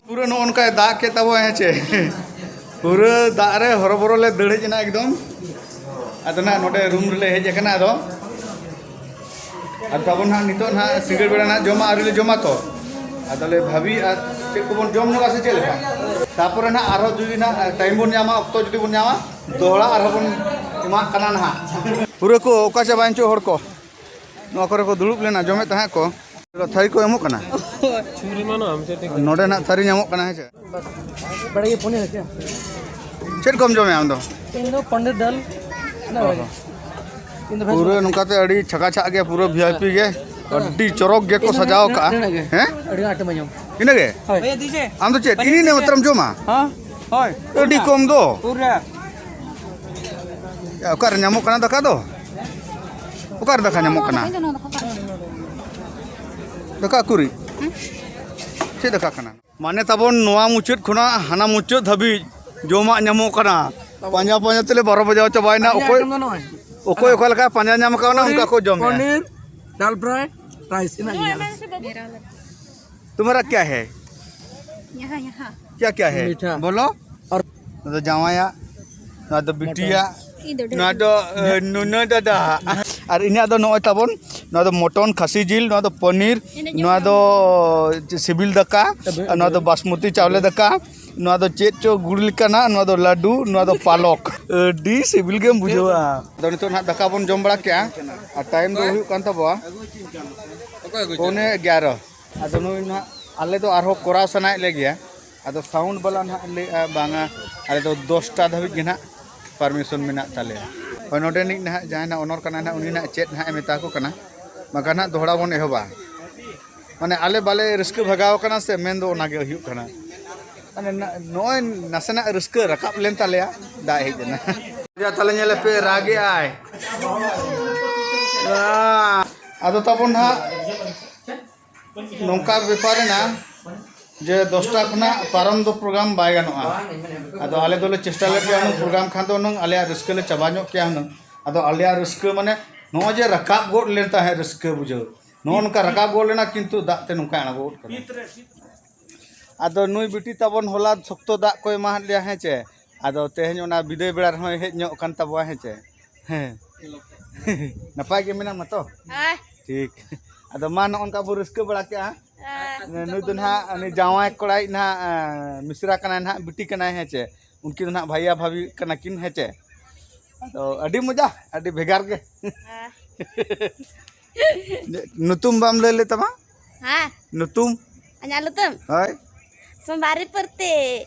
ᱯᱩᱨᱟᱹ ᱱᱚᱜᱼᱚ ᱱᱚᱝᱠᱟᱭ ᱫᱟᱜ ᱠᱮᱫ ᱛᱟᱵᱚ, ᱦᱮᱸ ᱪᱮ? ᱯᱩᱨᱟᱹ ᱫᱟᱜ ᱨᱮ ᱦᱚᱨᱚᱵᱚᱨᱚ ᱞᱮ ᱫᱟᱹᱲ ᱦᱮᱡ ᱮᱱᱟ ᱮᱠᱫᱚᱢ᱾ ᱟᱫᱚ ᱱᱟᱜ ᱱᱚᱰᱮ ᱨᱩᱢ ᱨᱮᱞᱮ ᱦᱮᱡ ᱟᱠᱟᱱᱟ᱾ ᱟᱫᱚ, ᱟᱫᱚ ᱛᱟᱵᱚᱱ ᱱᱟᱜ ᱱᱤᱛᱚᱜ ᱱᱟᱜ ᱥᱤᱸᱜᱟᱹᱲ ᱵᱮᱲᱟ ᱱᱟᱜ ᱡᱚᱢᱟᱜ ᱟᱹᱣᱨᱤ ᱞᱮ ᱡᱚᱢᱟ ᱛᱚ᱾ ᱟᱫᱚ ᱞᱮ ᱵᱷᱟᱵᱤᱭᱮᱫᱼᱟ ᱪᱮᱫ ᱠᱚᱵᱚᱱ ᱡᱚᱢ ᱧᱚᱜᱟ ᱥᱮ ᱪᱮᱫ ᱞᱮᱠᱟ᱾ ᱛᱟᱯᱚᱨᱮ ᱱᱟᱜ ᱟᱨᱦᱚᱸ ᱡᱩᱫᱤ ᱱᱟᱜ ᱴᱟᱭᱤᱢ ᱵᱚᱱ ᱧᱟᱢᱟ, ᱚᱠᱛᱚ ᱡᱩᱫᱤ ᱵᱚᱱ ᱧᱟᱢᱟ, ᱫᱚᱦᱲᱟ ᱟᱨᱦᱚᱸ ᱵᱚᱱ ᱮᱢᱟᱜ ᱠᱟᱱᱟ ᱱᱟᱦᱟᱜ᱾ ᱯᱩᱨᱟᱹ ᱠᱚ ᱚᱠᱟ ᱪᱟᱵᱟᱭᱮᱱ ᱪᱚ ᱦᱚᱲ ᱠᱚ᱾ ᱱᱚᱣᱟ ᱠᱚᱨᱮ ᱠᱚ ᱫᱩᱲᱩᱵ ᱞᱮᱱᱟ, ᱡᱚᱢᱮᱫ ᱛᱟᱦᱮᱸᱫ ᱠᱚ᱾ ᱛᱷᱟᱹᱨᱤ ᱠᱚ ᱮᱢᱚᱜ ᱠᱟᱱᱟ᱾ ᱱᱚᱰᱮ ᱱᱟᱜ ᱛᱷᱟᱹᱨᱤ ᱧᱟᱢᱚᱜ ᱠᱟᱱᱟ, ᱦᱮᱸ ᱪᱮ? ᱵᱟᱲᱟᱭ ᱯᱚᱱᱤᱨ ᱦᱮᱸ ᱪᱮ? ᱪᱮᱫ ᱠᱚᱢ ᱡᱚᱢᱮᱜᱼᱟ ᱟᱢ ᱫᱚ? ᱤᱧ ᱫᱚ ᱯᱚᱱᱤᱨ ᱫᱟᱞ᱾ ᱚ ᱦᱚᱸ᱾ ᱤᱧ ᱫᱚ ᱵᱷᱮᱡᱽ ᱯᱩᱨᱟᱹ ᱵᱟᱝ᱾ ᱱᱚᱝᱠᱟᱛᱮ ᱟᱹᱰᱤ ᱪᱷᱟᱠᱟ ᱪᱷᱟᱠ ᱜᱮ, ᱯᱩᱨᱟᱹ ᱵᱷᱤ ᱟᱭ ᱯᱤ ᱜᱮ᱾ ᱟᱹᱰᱤ ᱪᱚᱨᱚᱠ ᱜᱮᱠᱚ ᱤᱧ ᱫᱚ ᱥᱟᱡᱟᱣ ᱱᱤᱱᱟᱹᱜ, ᱠᱟᱜᱼᱟ᱾ ᱱᱤᱱᱟᱹᱜ ᱜᱮ᱾ ᱦᱮᱸ? ᱟᱹᱰᱤ ᱟᱸᱴ ᱤᱧ ᱡᱚᱢ᱾ ᱤᱱᱟᱹᱜᱮ? ᱦᱳᱭ᱾ ᱟᱢ ᱫᱚ ᱪᱮᱫ? ᱯᱚᱱᱤᱨ ᱤᱱᱟᱹ ᱛᱤᱱᱟᱹᱜ ᱢᱟᱛᱨᱚᱢ ᱡᱚᱢᱟ? ᱦᱮᱸ᱾ ᱟᱹᱰᱤ ᱠᱚᱢ ᱫᱚ᱾ ᱯᱩᱨᱟᱹ᱾ ᱭᱟ, ᱚᱠᱟᱨᱮ ᱧᱟᱢᱚᱜ ᱠᱟᱱᱟ ᱫᱟᱠᱟ ᱫᱚ? ᱚᱠᱟᱨᱮ ᱫᱟᱠᱟ ᱧᱟᱢᱚᱜ ᱠᱟᱱᱟ? ᱫᱟᱠᱟ ᱩᱠᱩᱨᱤᱡ? ᱪᱮᱫ ᱫᱟᱠᱟ ᱠᱟᱱᱟ? ᱢᱟᱱᱮ ᱛᱟᱵᱚᱱ ᱱᱚᱣᱟ ᱢᱩᱪᱟᱹᱫ ᱠᱷᱚᱱᱟᱜ ᱦᱟᱱᱟ ᱢᱩᱪᱟᱹᱫ ᱫᱷᱟᱹᱵᱤᱡ ᱡᱚᱢᱟᱜ ᱧᱟᱢᱚᱜ ᱠᱟᱱᱟ᱾ ᱯᱟᱸᱡᱟ ᱯᱟᱸᱡᱟ ᱛᱮᱞᱮ ᱵᱟᱨᱚ ᱵᱟᱡᱟᱣ ᱪᱟᱵᱟᱭᱮᱱᱟ᱾ ᱚᱠᱚᱭ, ᱚᱠᱚᱭ ᱚᱠᱟ ᱞᱮᱠᱟ ᱯᱟᱸᱡᱟ ᱧᱟᱢ ᱠᱟᱣᱱᱟ, ᱚᱱᱠᱟ ᱠᱚ ᱡᱚᱢᱮᱜᱼᱟ᱾ ᱯᱚᱱᱤᱨ, ᱫᱟᱞ ᱯᱷᱨᱟᱭ, ᱨᱟᱭᱤᱥ, ᱤᱱᱟᱹᱜ ᱜᱮ ᱧᱟᱢᱚᱜᱼᱟ᱾ तुम्हारा क्या है? यहाँ, यहाँ। क्या क्या है? मीठा। क्या क्या है? बोलो। और ᱱᱚᱣᱟ ᱫᱚ ᱡᱟᱶᱟᱭᱟᱜ, ᱱᱚᱣᱟ ᱫᱚ ᱵᱤᱴᱤᱭᱟᱜ, ᱤᱧ ᱫᱚ ᱱᱚᱣᱟ ᱫᱚ, ᱮ, ᱱᱩᱱᱟᱹ ᱫᱟᱫᱟ᱾ ᱟᱨ ᱤᱧᱟᱹᱜ ᱫᱚ ᱱᱚᱜᱼᱚᱭ ᱛᱟᱵᱚᱱ, ᱱᱚᱣᱟ ᱫᱚ ᱢᱚᱴᱚᱱ, ᱠᱷᱟᱹᱥᱤ ᱡᱤᱞ, ᱱᱚᱣᱟ ᱫᱚ ᱯᱚᱱᱤᱨ, ᱱᱚᱣᱟ ᱫᱚ ᱥᱤᱵᱤᱞ ᱫᱟᱠᱟ, ᱟᱨ ᱱᱚᱣᱟ ᱫᱚ ᱵᱟᱥᱢᱚᱛᱤ ᱪᱟᱣᱞᱮ ᱫᱟᱠᱟ, ᱱᱚᱣᱟ ᱫᱚ ᱪᱮᱫ ᱪᱚ ᱜᱩᱲ ᱞᱮᱠᱟᱱᱟᱜ, ᱱᱚᱣᱟ ᱫᱚ ᱞᱟᱹᱰᱩ, ᱱᱚᱣᱟ ᱫᱚ ᱯᱟᱞᱚᱠ᱾ ᱟᱹᱰᱤ ᱥᱤᱵᱤᱞ ᱜᱮᱢ ᱵᱩᱡᱷᱟᱹᱣᱟ᱾ ᱟᱫᱚ ᱱᱤᱛᱚᱜ ᱱᱟᱦᱟᱜ ᱫᱟᱠᱟ ᱵᱚᱱ ᱡᱚᱢ ᱵᱟᱲᱟ ᱠᱮᱜᱼᱟ, ᱟᱨ ᱴᱟᱭᱤᱢ ᱫᱚ ᱦᱩᱭᱩᱜ ᱠᱟᱱ ᱛᱟᱵᱚᱣᱟ ᱯᱚᱱᱮ ᱮᱜᱟᱨᱚ᱾ ᱟᱫᱚ ᱱᱩᱭ ᱱᱟᱦᱟᱜ, ᱟᱞᱮ ᱫᱚ ᱟᱨᱦᱚᱸ ᱠᱚᱨᱟᱣ ᱥᱟᱱᱟᱭᱮᱫ ᱞᱮᱜᱮᱭᱟ᱾ ᱟᱫᱚ ᱥᱟᱣᱩᱱᱰ ᱵᱟᱞᱟ ᱱᱟᱦᱟᱜ ᱞᱟᱹᱭᱮᱜᱼᱟ, "ᱵᱟᱝᱟ, ᱟᱞᱮ ᱫᱚ ᱫᱚᱥᱴᱟ ᱫᱷᱟᱹᱵᱤᱡ ᱜᱮ ᱱᱟᱦᱟᱜ ᱯᱟᱨᱢᱤᱥᱚᱱ ᱢᱮᱱᱟᱜ ᱛᱟᱞᱮᱭᱟ᱾" ᱦᱳᱭ, ᱱᱚᱰᱮᱱᱤᱡ ᱱᱟᱦᱟᱜ ᱡᱟᱦᱟᱸᱭ ᱱᱟᱦᱟᱜ ᱚᱱᱚᱨ ᱠᱟᱱᱟᱭ ᱱᱟᱦᱟᱜ, ᱩᱱᱤ ᱱᱟᱦᱟᱜ ᱪᱮᱫ ᱱᱟᱦᱟᱜ ᱮ ᱢᱮᱛᱟ ᱠᱚ ᱠᱟᱱᱟ, ᱵᱟᱝᱠᱷᱟᱱ ᱱᱟᱦᱟᱜ ᱫᱚᱦᱲᱟ ᱵᱚᱱ ᱮᱦᱚᱵᱟ᱾ ᱢᱟᱱᱮ, ᱟᱞᱮ ᱵᱟᱞᱮ ᱨᱟᱹᱥᱠᱟᱹ ᱵᱷᱟᱜᱟᱣ ᱠᱟᱱᱟ ᱥᱮ, ᱢᱮᱱ ᱫᱚ ᱚᱱᱟ ᱜᱮ ᱦᱩᱭᱩᱜ ᱠᱟᱱᱟ᱾ ᱢᱟᱱᱮ, ᱱᱟ-, ᱱᱚᱜᱼᱚᱭ ᱱᱟᱥᱮᱱᱟᱜ ᱨᱟᱹᱥᱠᱟᱹ ᱨᱟᱠᱟᱵ ᱞᱮᱱ ᱛᱟᱞᱮᱭᱟ, ᱫᱟᱜ ᱦᱮᱡ ᱮᱱᱟ᱾ ᱡᱟ ᱛᱟᱦᱞᱮ ᱧᱮᱞᱮ ᱯᱮ, ᱨᱟᱜᱮᱜᱼᱟᱭ᱾ ᱟᱫᱚ ᱛᱟᱵᱚᱱ ᱱᱟᱦᱟᱜ ᱱᱚᱝᱠᱟ ᱵᱮᱯᱟᱨ ᱮᱱᱟ ᱡᱮ ᱫᱚᱥᱴᱟ ᱠᱷᱚᱱᱟᱜ ᱯᱟᱨᱚᱢ ᱫᱚ ᱯᱨᱳᱜᱨᱟᱢ ᱵᱟᱭ ᱜᱟᱱᱚᱜᱼᱟ᱾ ᱟᱫᱚ ᱟᱞᱮ ᱫᱚᱞᱮ ᱪᱮᱥᱴᱟ ᱞᱮᱫ ᱜᱮᱭᱟ ᱦᱩᱱᱟᱹᱝ ᱯᱨᱳᱜᱨᱟᱢ ᱠᱷᱟᱱ ᱫᱚ ᱦᱩᱱᱟᱹᱝ ᱟᱞᱮᱭᱟᱜ ᱨᱟᱹᱥᱠᱟᱹ ᱞᱮ ᱪᱟᱵᱟ ᱧᱚᱜ ᱠᱮᱭᱟ ᱦᱩᱱᱟᱹᱝ᱾ ᱟᱫᱚ ᱟᱞᱮᱭᱟᱜ ᱨᱟᱹᱥᱠᱟᱹ ᱢᱟᱱᱮ ᱱᱚᱜᱼᱚᱭ ᱡᱮ ᱨᱟᱠᱟᱵ ᱜᱚᱫ ᱞᱮᱱ ᱛᱟᱦᱮᱸᱫ ᱨᱟᱹᱥᱠᱟᱹ ᱵᱩᱡᱷᱟᱹᱣ, ᱱᱚᱜᱼᱚ ᱱᱚᱝᱠᱟ ᱨᱟᱠᱟᱵ ᱜᱚᱫ ᱞᱮᱱᱟ, ᱠᱤᱱᱛᱩ ᱫᱟᱜ ᱛᱮ ᱱᱚᱝᱠᱟ ᱟᱬᱜᱚ ᱜᱚᱫ ᱠᱟᱱᱟ᱾ ᱟᱫᱚ ᱱᱩᱭ ᱵᱤᱴᱤ ᱛᱟᱵᱚᱱ ᱦᱚᱞᱟ ᱥᱚᱠᱛᱚ ᱫᱟᱜ ᱠᱚ ᱮᱢᱟᱦᱟᱫ ᱞᱮᱭᱟ, ᱦᱮᱸ ᱪᱮ? ᱟᱫᱚ ᱛᱮᱦᱮᱧ ᱚᱱᱟ ᱵᱤᱫᱟᱹᱭ ᱵᱮᱲᱟ ᱨᱮᱦᱚᱸᱭ ᱦᱮᱡ ᱧᱚᱜ ᱠᱟᱱ ᱛᱟᱵᱚᱣᱟ, ᱦᱮᱸ ᱪᱮ? ᱦᱮᱸ᱾ ᱱᱟᱯᱟᱭ ᱜᱮ ᱢᱮᱱᱟᱢᱟ ᱛᱚ? ᱦᱮᱸ᱾ ᱴᱷᱤᱠ᱾ ᱟᱫᱚ ᱢᱟ, ᱱᱚᱜᱼᱚ ᱱᱚᱝᱠᱟ ᱵᱚ ᱨᱟᱹᱥᱠᱟᱹ ᱵᱟᱲᱟ ᱠᱮᱜᱼᱟ᱾ ᱦᱮᱸ᱾ ᱱᱩᱭ ᱫᱚ ᱱᱟᱦᱟᱜ ᱩᱱᱤ ᱡᱟᱶᱟᱭ ᱠᱚᱲᱟᱭᱤᱡ ᱱᱟᱦᱟᱜ, ᱮᱸ, ᱢᱤᱥᱨᱟ ᱠᱟᱱᱟᱭ ᱱᱟᱦᱟᱜ, ᱵᱤᱴᱤ ᱠᱟᱱᱟᱭ, ᱦᱮᱸ ᱪᱮ? ᱩᱱᱠᱤᱱ ᱫᱚ ᱱᱟᱦᱟᱜ ᱵᱷᱟᱭᱭᱟ ᱵᱷᱟᱵᱷᱤ ᱠᱟᱱᱟ ᱠᱤᱱ, ᱦᱮᱸ ᱪᱮ? ᱟᱫᱚ ᱟᱹᱰᱤ ᱢᱚᱡᱟ, ᱟᱹᱰᱤ ᱵᱷᱮᱜᱟᱨ ᱜᱮ᱾ ᱦᱮᱸ᱾ ᱧᱩᱛᱩᱢ ᱵᱟᱢ ᱞᱟᱹᱭ ᱞᱮᱫ ᱛᱟᱢᱟ? ᱦᱮᱸ᱾ ᱧᱩᱛᱩᱢ? ᱤᱧᱟᱹᱜ ᱧᱩᱛᱩᱢ? ᱦᱳᱭ᱾ ᱥᱳᱢᱵᱟᱨᱤ ᱯᱟᱹᱨᱛᱤ᱾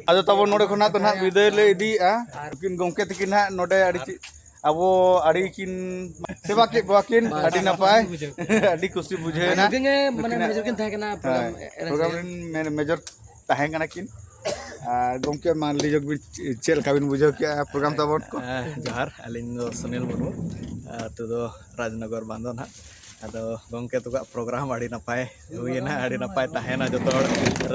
ᱟᱫᱚ ᱛᱟᱵᱚᱱ ᱱᱚᱰᱮ ᱠᱷᱚᱱᱟᱜ ᱫᱚ ᱱᱟᱦᱟᱜ ᱵᱤᱫᱟᱹᱭ ᱞᱮ ᱤᱫᱤᱭᱮᱫᱼᱟ᱾ ᱩᱱᱠᱤᱱ ᱜᱚᱢᱠᱮ ᱛᱟᱹᱠᱤᱱ ᱱᱟᱦᱟᱜ ᱱᱚᱰᱮ ᱟᱹᱰᱤ ᱪᱮ-, ᱟᱵᱚ ᱟᱹᱰᱤ ᱠᱤᱱ ᱥᱮᱵᱟ ᱠᱮᱫ ᱵᱚᱣᱟ ᱠᱤᱱ, ᱟᱹᱰᱤ ᱱᱟᱯᱟᱭ, ᱟᱹᱰᱤ ᱠᱩᱥᱤ ᱵᱩᱡᱷᱟᱹᱣ ᱮᱱᱟ᱾ ᱱᱩᱠᱤᱱ ᱜᱮ ᱢᱟᱱᱮ ᱱᱩᱠᱤᱱᱟᱜ, ᱢᱮᱡᱚᱨ ᱠᱤᱱ ᱛᱟᱦᱮᱸ ᱠᱟᱱᱟ ᱦᱮᱸ, ᱯᱨᱳᱜᱨᱟᱢ ᱨᱮᱱ᱾ ᱯᱨᱳᱜᱨᱟᱢ ᱨᱮᱱ ᱢᱮ-, ᱢᱮᱡᱚᱨ ᱛᱟᱦᱮᱸ ᱠᱟᱱᱟ ᱠᱤᱱ᱾ ᱟᱨ ᱜᱚᱢᱠᱮ, ᱢᱟ ᱞᱟᱹᱭ ᱧᱚᱜ ᱵᱤᱱ, ᱪᱮᱫ ᱞᱮᱠᱟ ᱵᱤᱱ ᱵᱩᱡᱷᱟᱹᱣ ᱠᱮᱜᱼᱟ ᱯᱨᱳᱜᱨᱟᱢ ᱛᱟᱵᱚᱱ ᱠᱚ? ᱦᱮᱸ, ᱡᱚᱦᱟᱨ᱾ ᱟᱹᱞᱤᱧ ᱫᱚ ᱥᱩᱱᱤᱞ ᱢᱩᱨᱢᱩ, ᱟᱹᱛᱩ ᱫᱚ ᱨᱟᱡᱽᱱᱚᱜᱚᱨ ᱵᱟᱸᱫᱚ ᱱᱟᱦᱟᱜ᱾ ᱟᱫᱚ ᱜᱚᱢᱠᱮ ᱛᱟᱠᱚᱣᱟᱜ ᱯᱨᱳᱜᱨᱟᱢ ᱟᱹᱰᱤ ᱱᱟᱯᱟᱭ ᱦᱩᱭᱮᱱᱟ, ᱟᱹᱰᱤ ᱱᱟᱯᱟᱭ ᱛᱟᱦᱮᱱᱟ᱾ ᱡᱚᱛᱚ ᱦᱚᱲ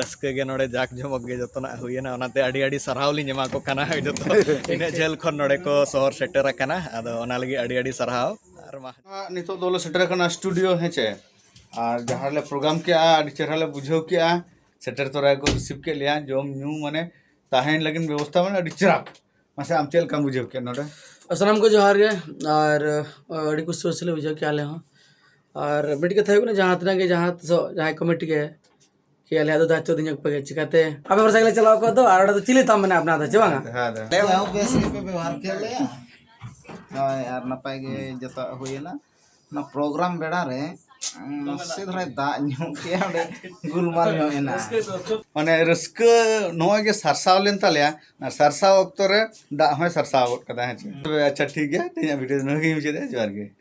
ᱨᱟᱹᱥᱠᱟᱹ ᱜᱮ ᱱᱚᱰᱮ ᱡᱟᱠ ᱡᱚᱢᱚᱠ ᱜᱮ ᱡᱚᱛᱚᱱᱟᱜ ᱦᱩᱭᱮᱱᱟ, ᱚᱱᱟᱛᱮ ᱟᱹᱰᱤ ᱟᱹᱰᱤ ᱥᱟᱨᱦᱟᱣ ᱞᱤᱧ ᱮᱢᱟ ᱠᱚ ᱠᱟᱱᱟ᱾ ᱡᱚᱛᱚ ᱤᱱᱟᱹᱜ ᱡᱷᱟᱹᱞ ᱠᱷᱚᱱ ᱱᱚᱰᱮ ᱠᱚ ᱥᱚᱦᱚᱨ ᱥᱮᱴᱮᱨ ᱟᱠᱟᱱᱟ, ᱟᱫᱚ ᱚᱱᱟ ᱞᱟᱹᱜᱤᱫ ᱟᱹᱰᱤ ᱟᱹᱰᱤ ᱥᱟᱨᱦᱟᱣ᱾ ᱟᱨ ᱢᱟ ᱱᱤᱛᱚᱜ ᱫᱚᱞᱮ ᱥᱮᱴᱮᱨ ᱟᱠᱟᱱᱟ ᱥᱴᱩᱰᱤᱭᱳ, ᱦᱮᱸ ᱪᱮ? ᱟᱨ ᱡᱟᱦᱟᱸ ᱨᱮᱞᱮ ᱯᱨᱳᱜᱨᱟᱢ ᱠᱮᱜᱼᱟ, ᱟᱹᱰᱤ ᱪᱮᱦᱨᱟ ᱞᱮ ᱵᱩᱡᱷᱟᱹᱣ ᱠᱮᱜᱼᱟ᱾ ᱥᱮᱴᱮᱨ ᱛᱚᱨᱟ ᱜᱮᱠᱚ ᱨᱤᱥᱤᱵᱷ ᱠᱮᱫ ᱞᱮᱭᱟ, ᱡᱚᱢ ᱧᱩ ᱢᱟᱱᱮ ᱛᱟᱦᱮᱱ ᱞᱟᱹᱜᱤᱫ ᱵᱮᱵᱚᱥᱛᱷᱟ ᱢᱟᱱᱮ ᱟᱹᱰᱤ ᱪᱮᱦᱨᱟ᱾ ᱢᱟᱥᱮ ᱟᱢ ᱪᱮᱫ ᱞᱮᱠᱟᱢ ᱵᱩᱡᱷᱟᱹᱣ ᱠᱮᱫ ᱱᱚᱰᱮ? ᱥᱟᱱᱟᱢ ᱠᱚ ᱡᱚᱦᱟᱨ ᱜᱮ᱾ ᱟᱨ ᱟᱹᱰᱤ ᱠᱩᱥᱤ ᱨᱟᱹᱥᱠᱟᱹ ᱞᱮ ᱵᱩᱡᱷᱟᱹᱣ ᱠᱮᱜᱼᱟ ᱟᱞᱮ ᱦᱚᱸ᱾ ᱟᱨ ᱢᱤᱫᱴᱮᱡ ᱠᱟᱛᱷᱟ ᱦᱩᱭᱩᱜ ᱠᱟᱱᱟ, ᱡᱟᱦᱟᱸ ᱛᱤᱱᱟᱹᱜ ᱜᱮ ᱡᱟᱦᱟᱸ ᱛᱤᱥᱚᱜ ᱡᱟᱦᱟᱸᱭ ᱠᱚᱢᱤᱴᱤ ᱜᱮ ᱠᱤ ᱟᱞᱮᱭᱟᱜ ᱫᱚ ᱫᱟᱭᱤᱛᱛᱚ ᱫᱤᱧ ᱯᱮ ᱜᱮ, ᱪᱤᱠᱟᱛᱮ ᱟᱯᱮ ᱵᱷᱚᱨᱥᱟ ᱜᱮᱞᱮ ᱪᱟᱞᱟᱣ ᱠᱚᱜ ᱫᱚ᱾ ᱟᱨ ᱚᱸᱰᱮ ᱫᱚ ᱪᱤᱞᱤ ᱛᱟᱢ ᱢᱮᱱᱟᱜ ᱟᱯᱱᱟᱨ ᱫᱚ, ᱪᱮ ᱵᱟᱝᱟ? ᱦᱮᱸ ᱫᱟ᱾ ᱟᱞᱮ ᱦᱚᱸ ᱵᱮᱥ ᱜᱮᱯᱮ ᱵᱮᱵᱚᱦᱟᱨ ᱠᱮᱫ ᱞᱮᱭᱟ᱾ ᱦᱳᱭ, ᱟᱨ ᱱᱟᱯᱟᱭ ᱜᱮ ᱡᱚᱛᱚᱣᱟᱜ ᱦᱩᱭᱮᱱᱟ᱾ ᱚᱱᱟ ᱯᱨᱳᱜᱨᱟᱢ ᱵᱮᱲᱟ ᱨᱮ ᱩᱸ, ᱱᱟᱥᱮ ᱫᱷᱟᱨᱟᱭ ᱫᱟᱜ ᱧᱚᱜ ᱠᱮᱜᱼᱟ, ᱚᱸᱰᱮ ᱜᱩᱞᱢᱟᱞ ᱧᱚᱜ ᱮᱱᱟ᱾ ᱢᱟᱱᱮ ᱨᱟᱹᱥᱠᱟᱹ ᱱᱚᱜᱼᱚᱭ ᱜᱮ ᱥᱟᱨᱥᱟᱣ ᱞᱮᱱ ᱛᱟᱞᱮᱭᱟ, ᱚᱱᱟ ᱥᱟᱨᱥᱟᱣ ᱚᱠᱛᱚ ᱨᱮ ᱫᱟᱜ ᱦᱚᱸᱭ ᱥᱟᱨᱥᱟᱣ ᱜᱚᱫ ᱠᱟᱫᱟ, ᱦᱮᱸ ᱪᱮ? ᱛᱚᱵᱮ ᱟᱪᱪᱷᱟ, ᱴᱷᱤᱠ ᱜᱮᱭᱟ, ᱛᱮᱦᱮᱧᱟᱜ ᱵᱷᱤᱰᱤᱭᱳ ᱫᱚ ᱱᱚᱰᱮ ᱜᱮᱧ ᱢᱩᱪᱟᱹᱫᱮᱜᱼᱟ᱾ ᱡᱚᱦᱟᱨ ᱜᱮ᱾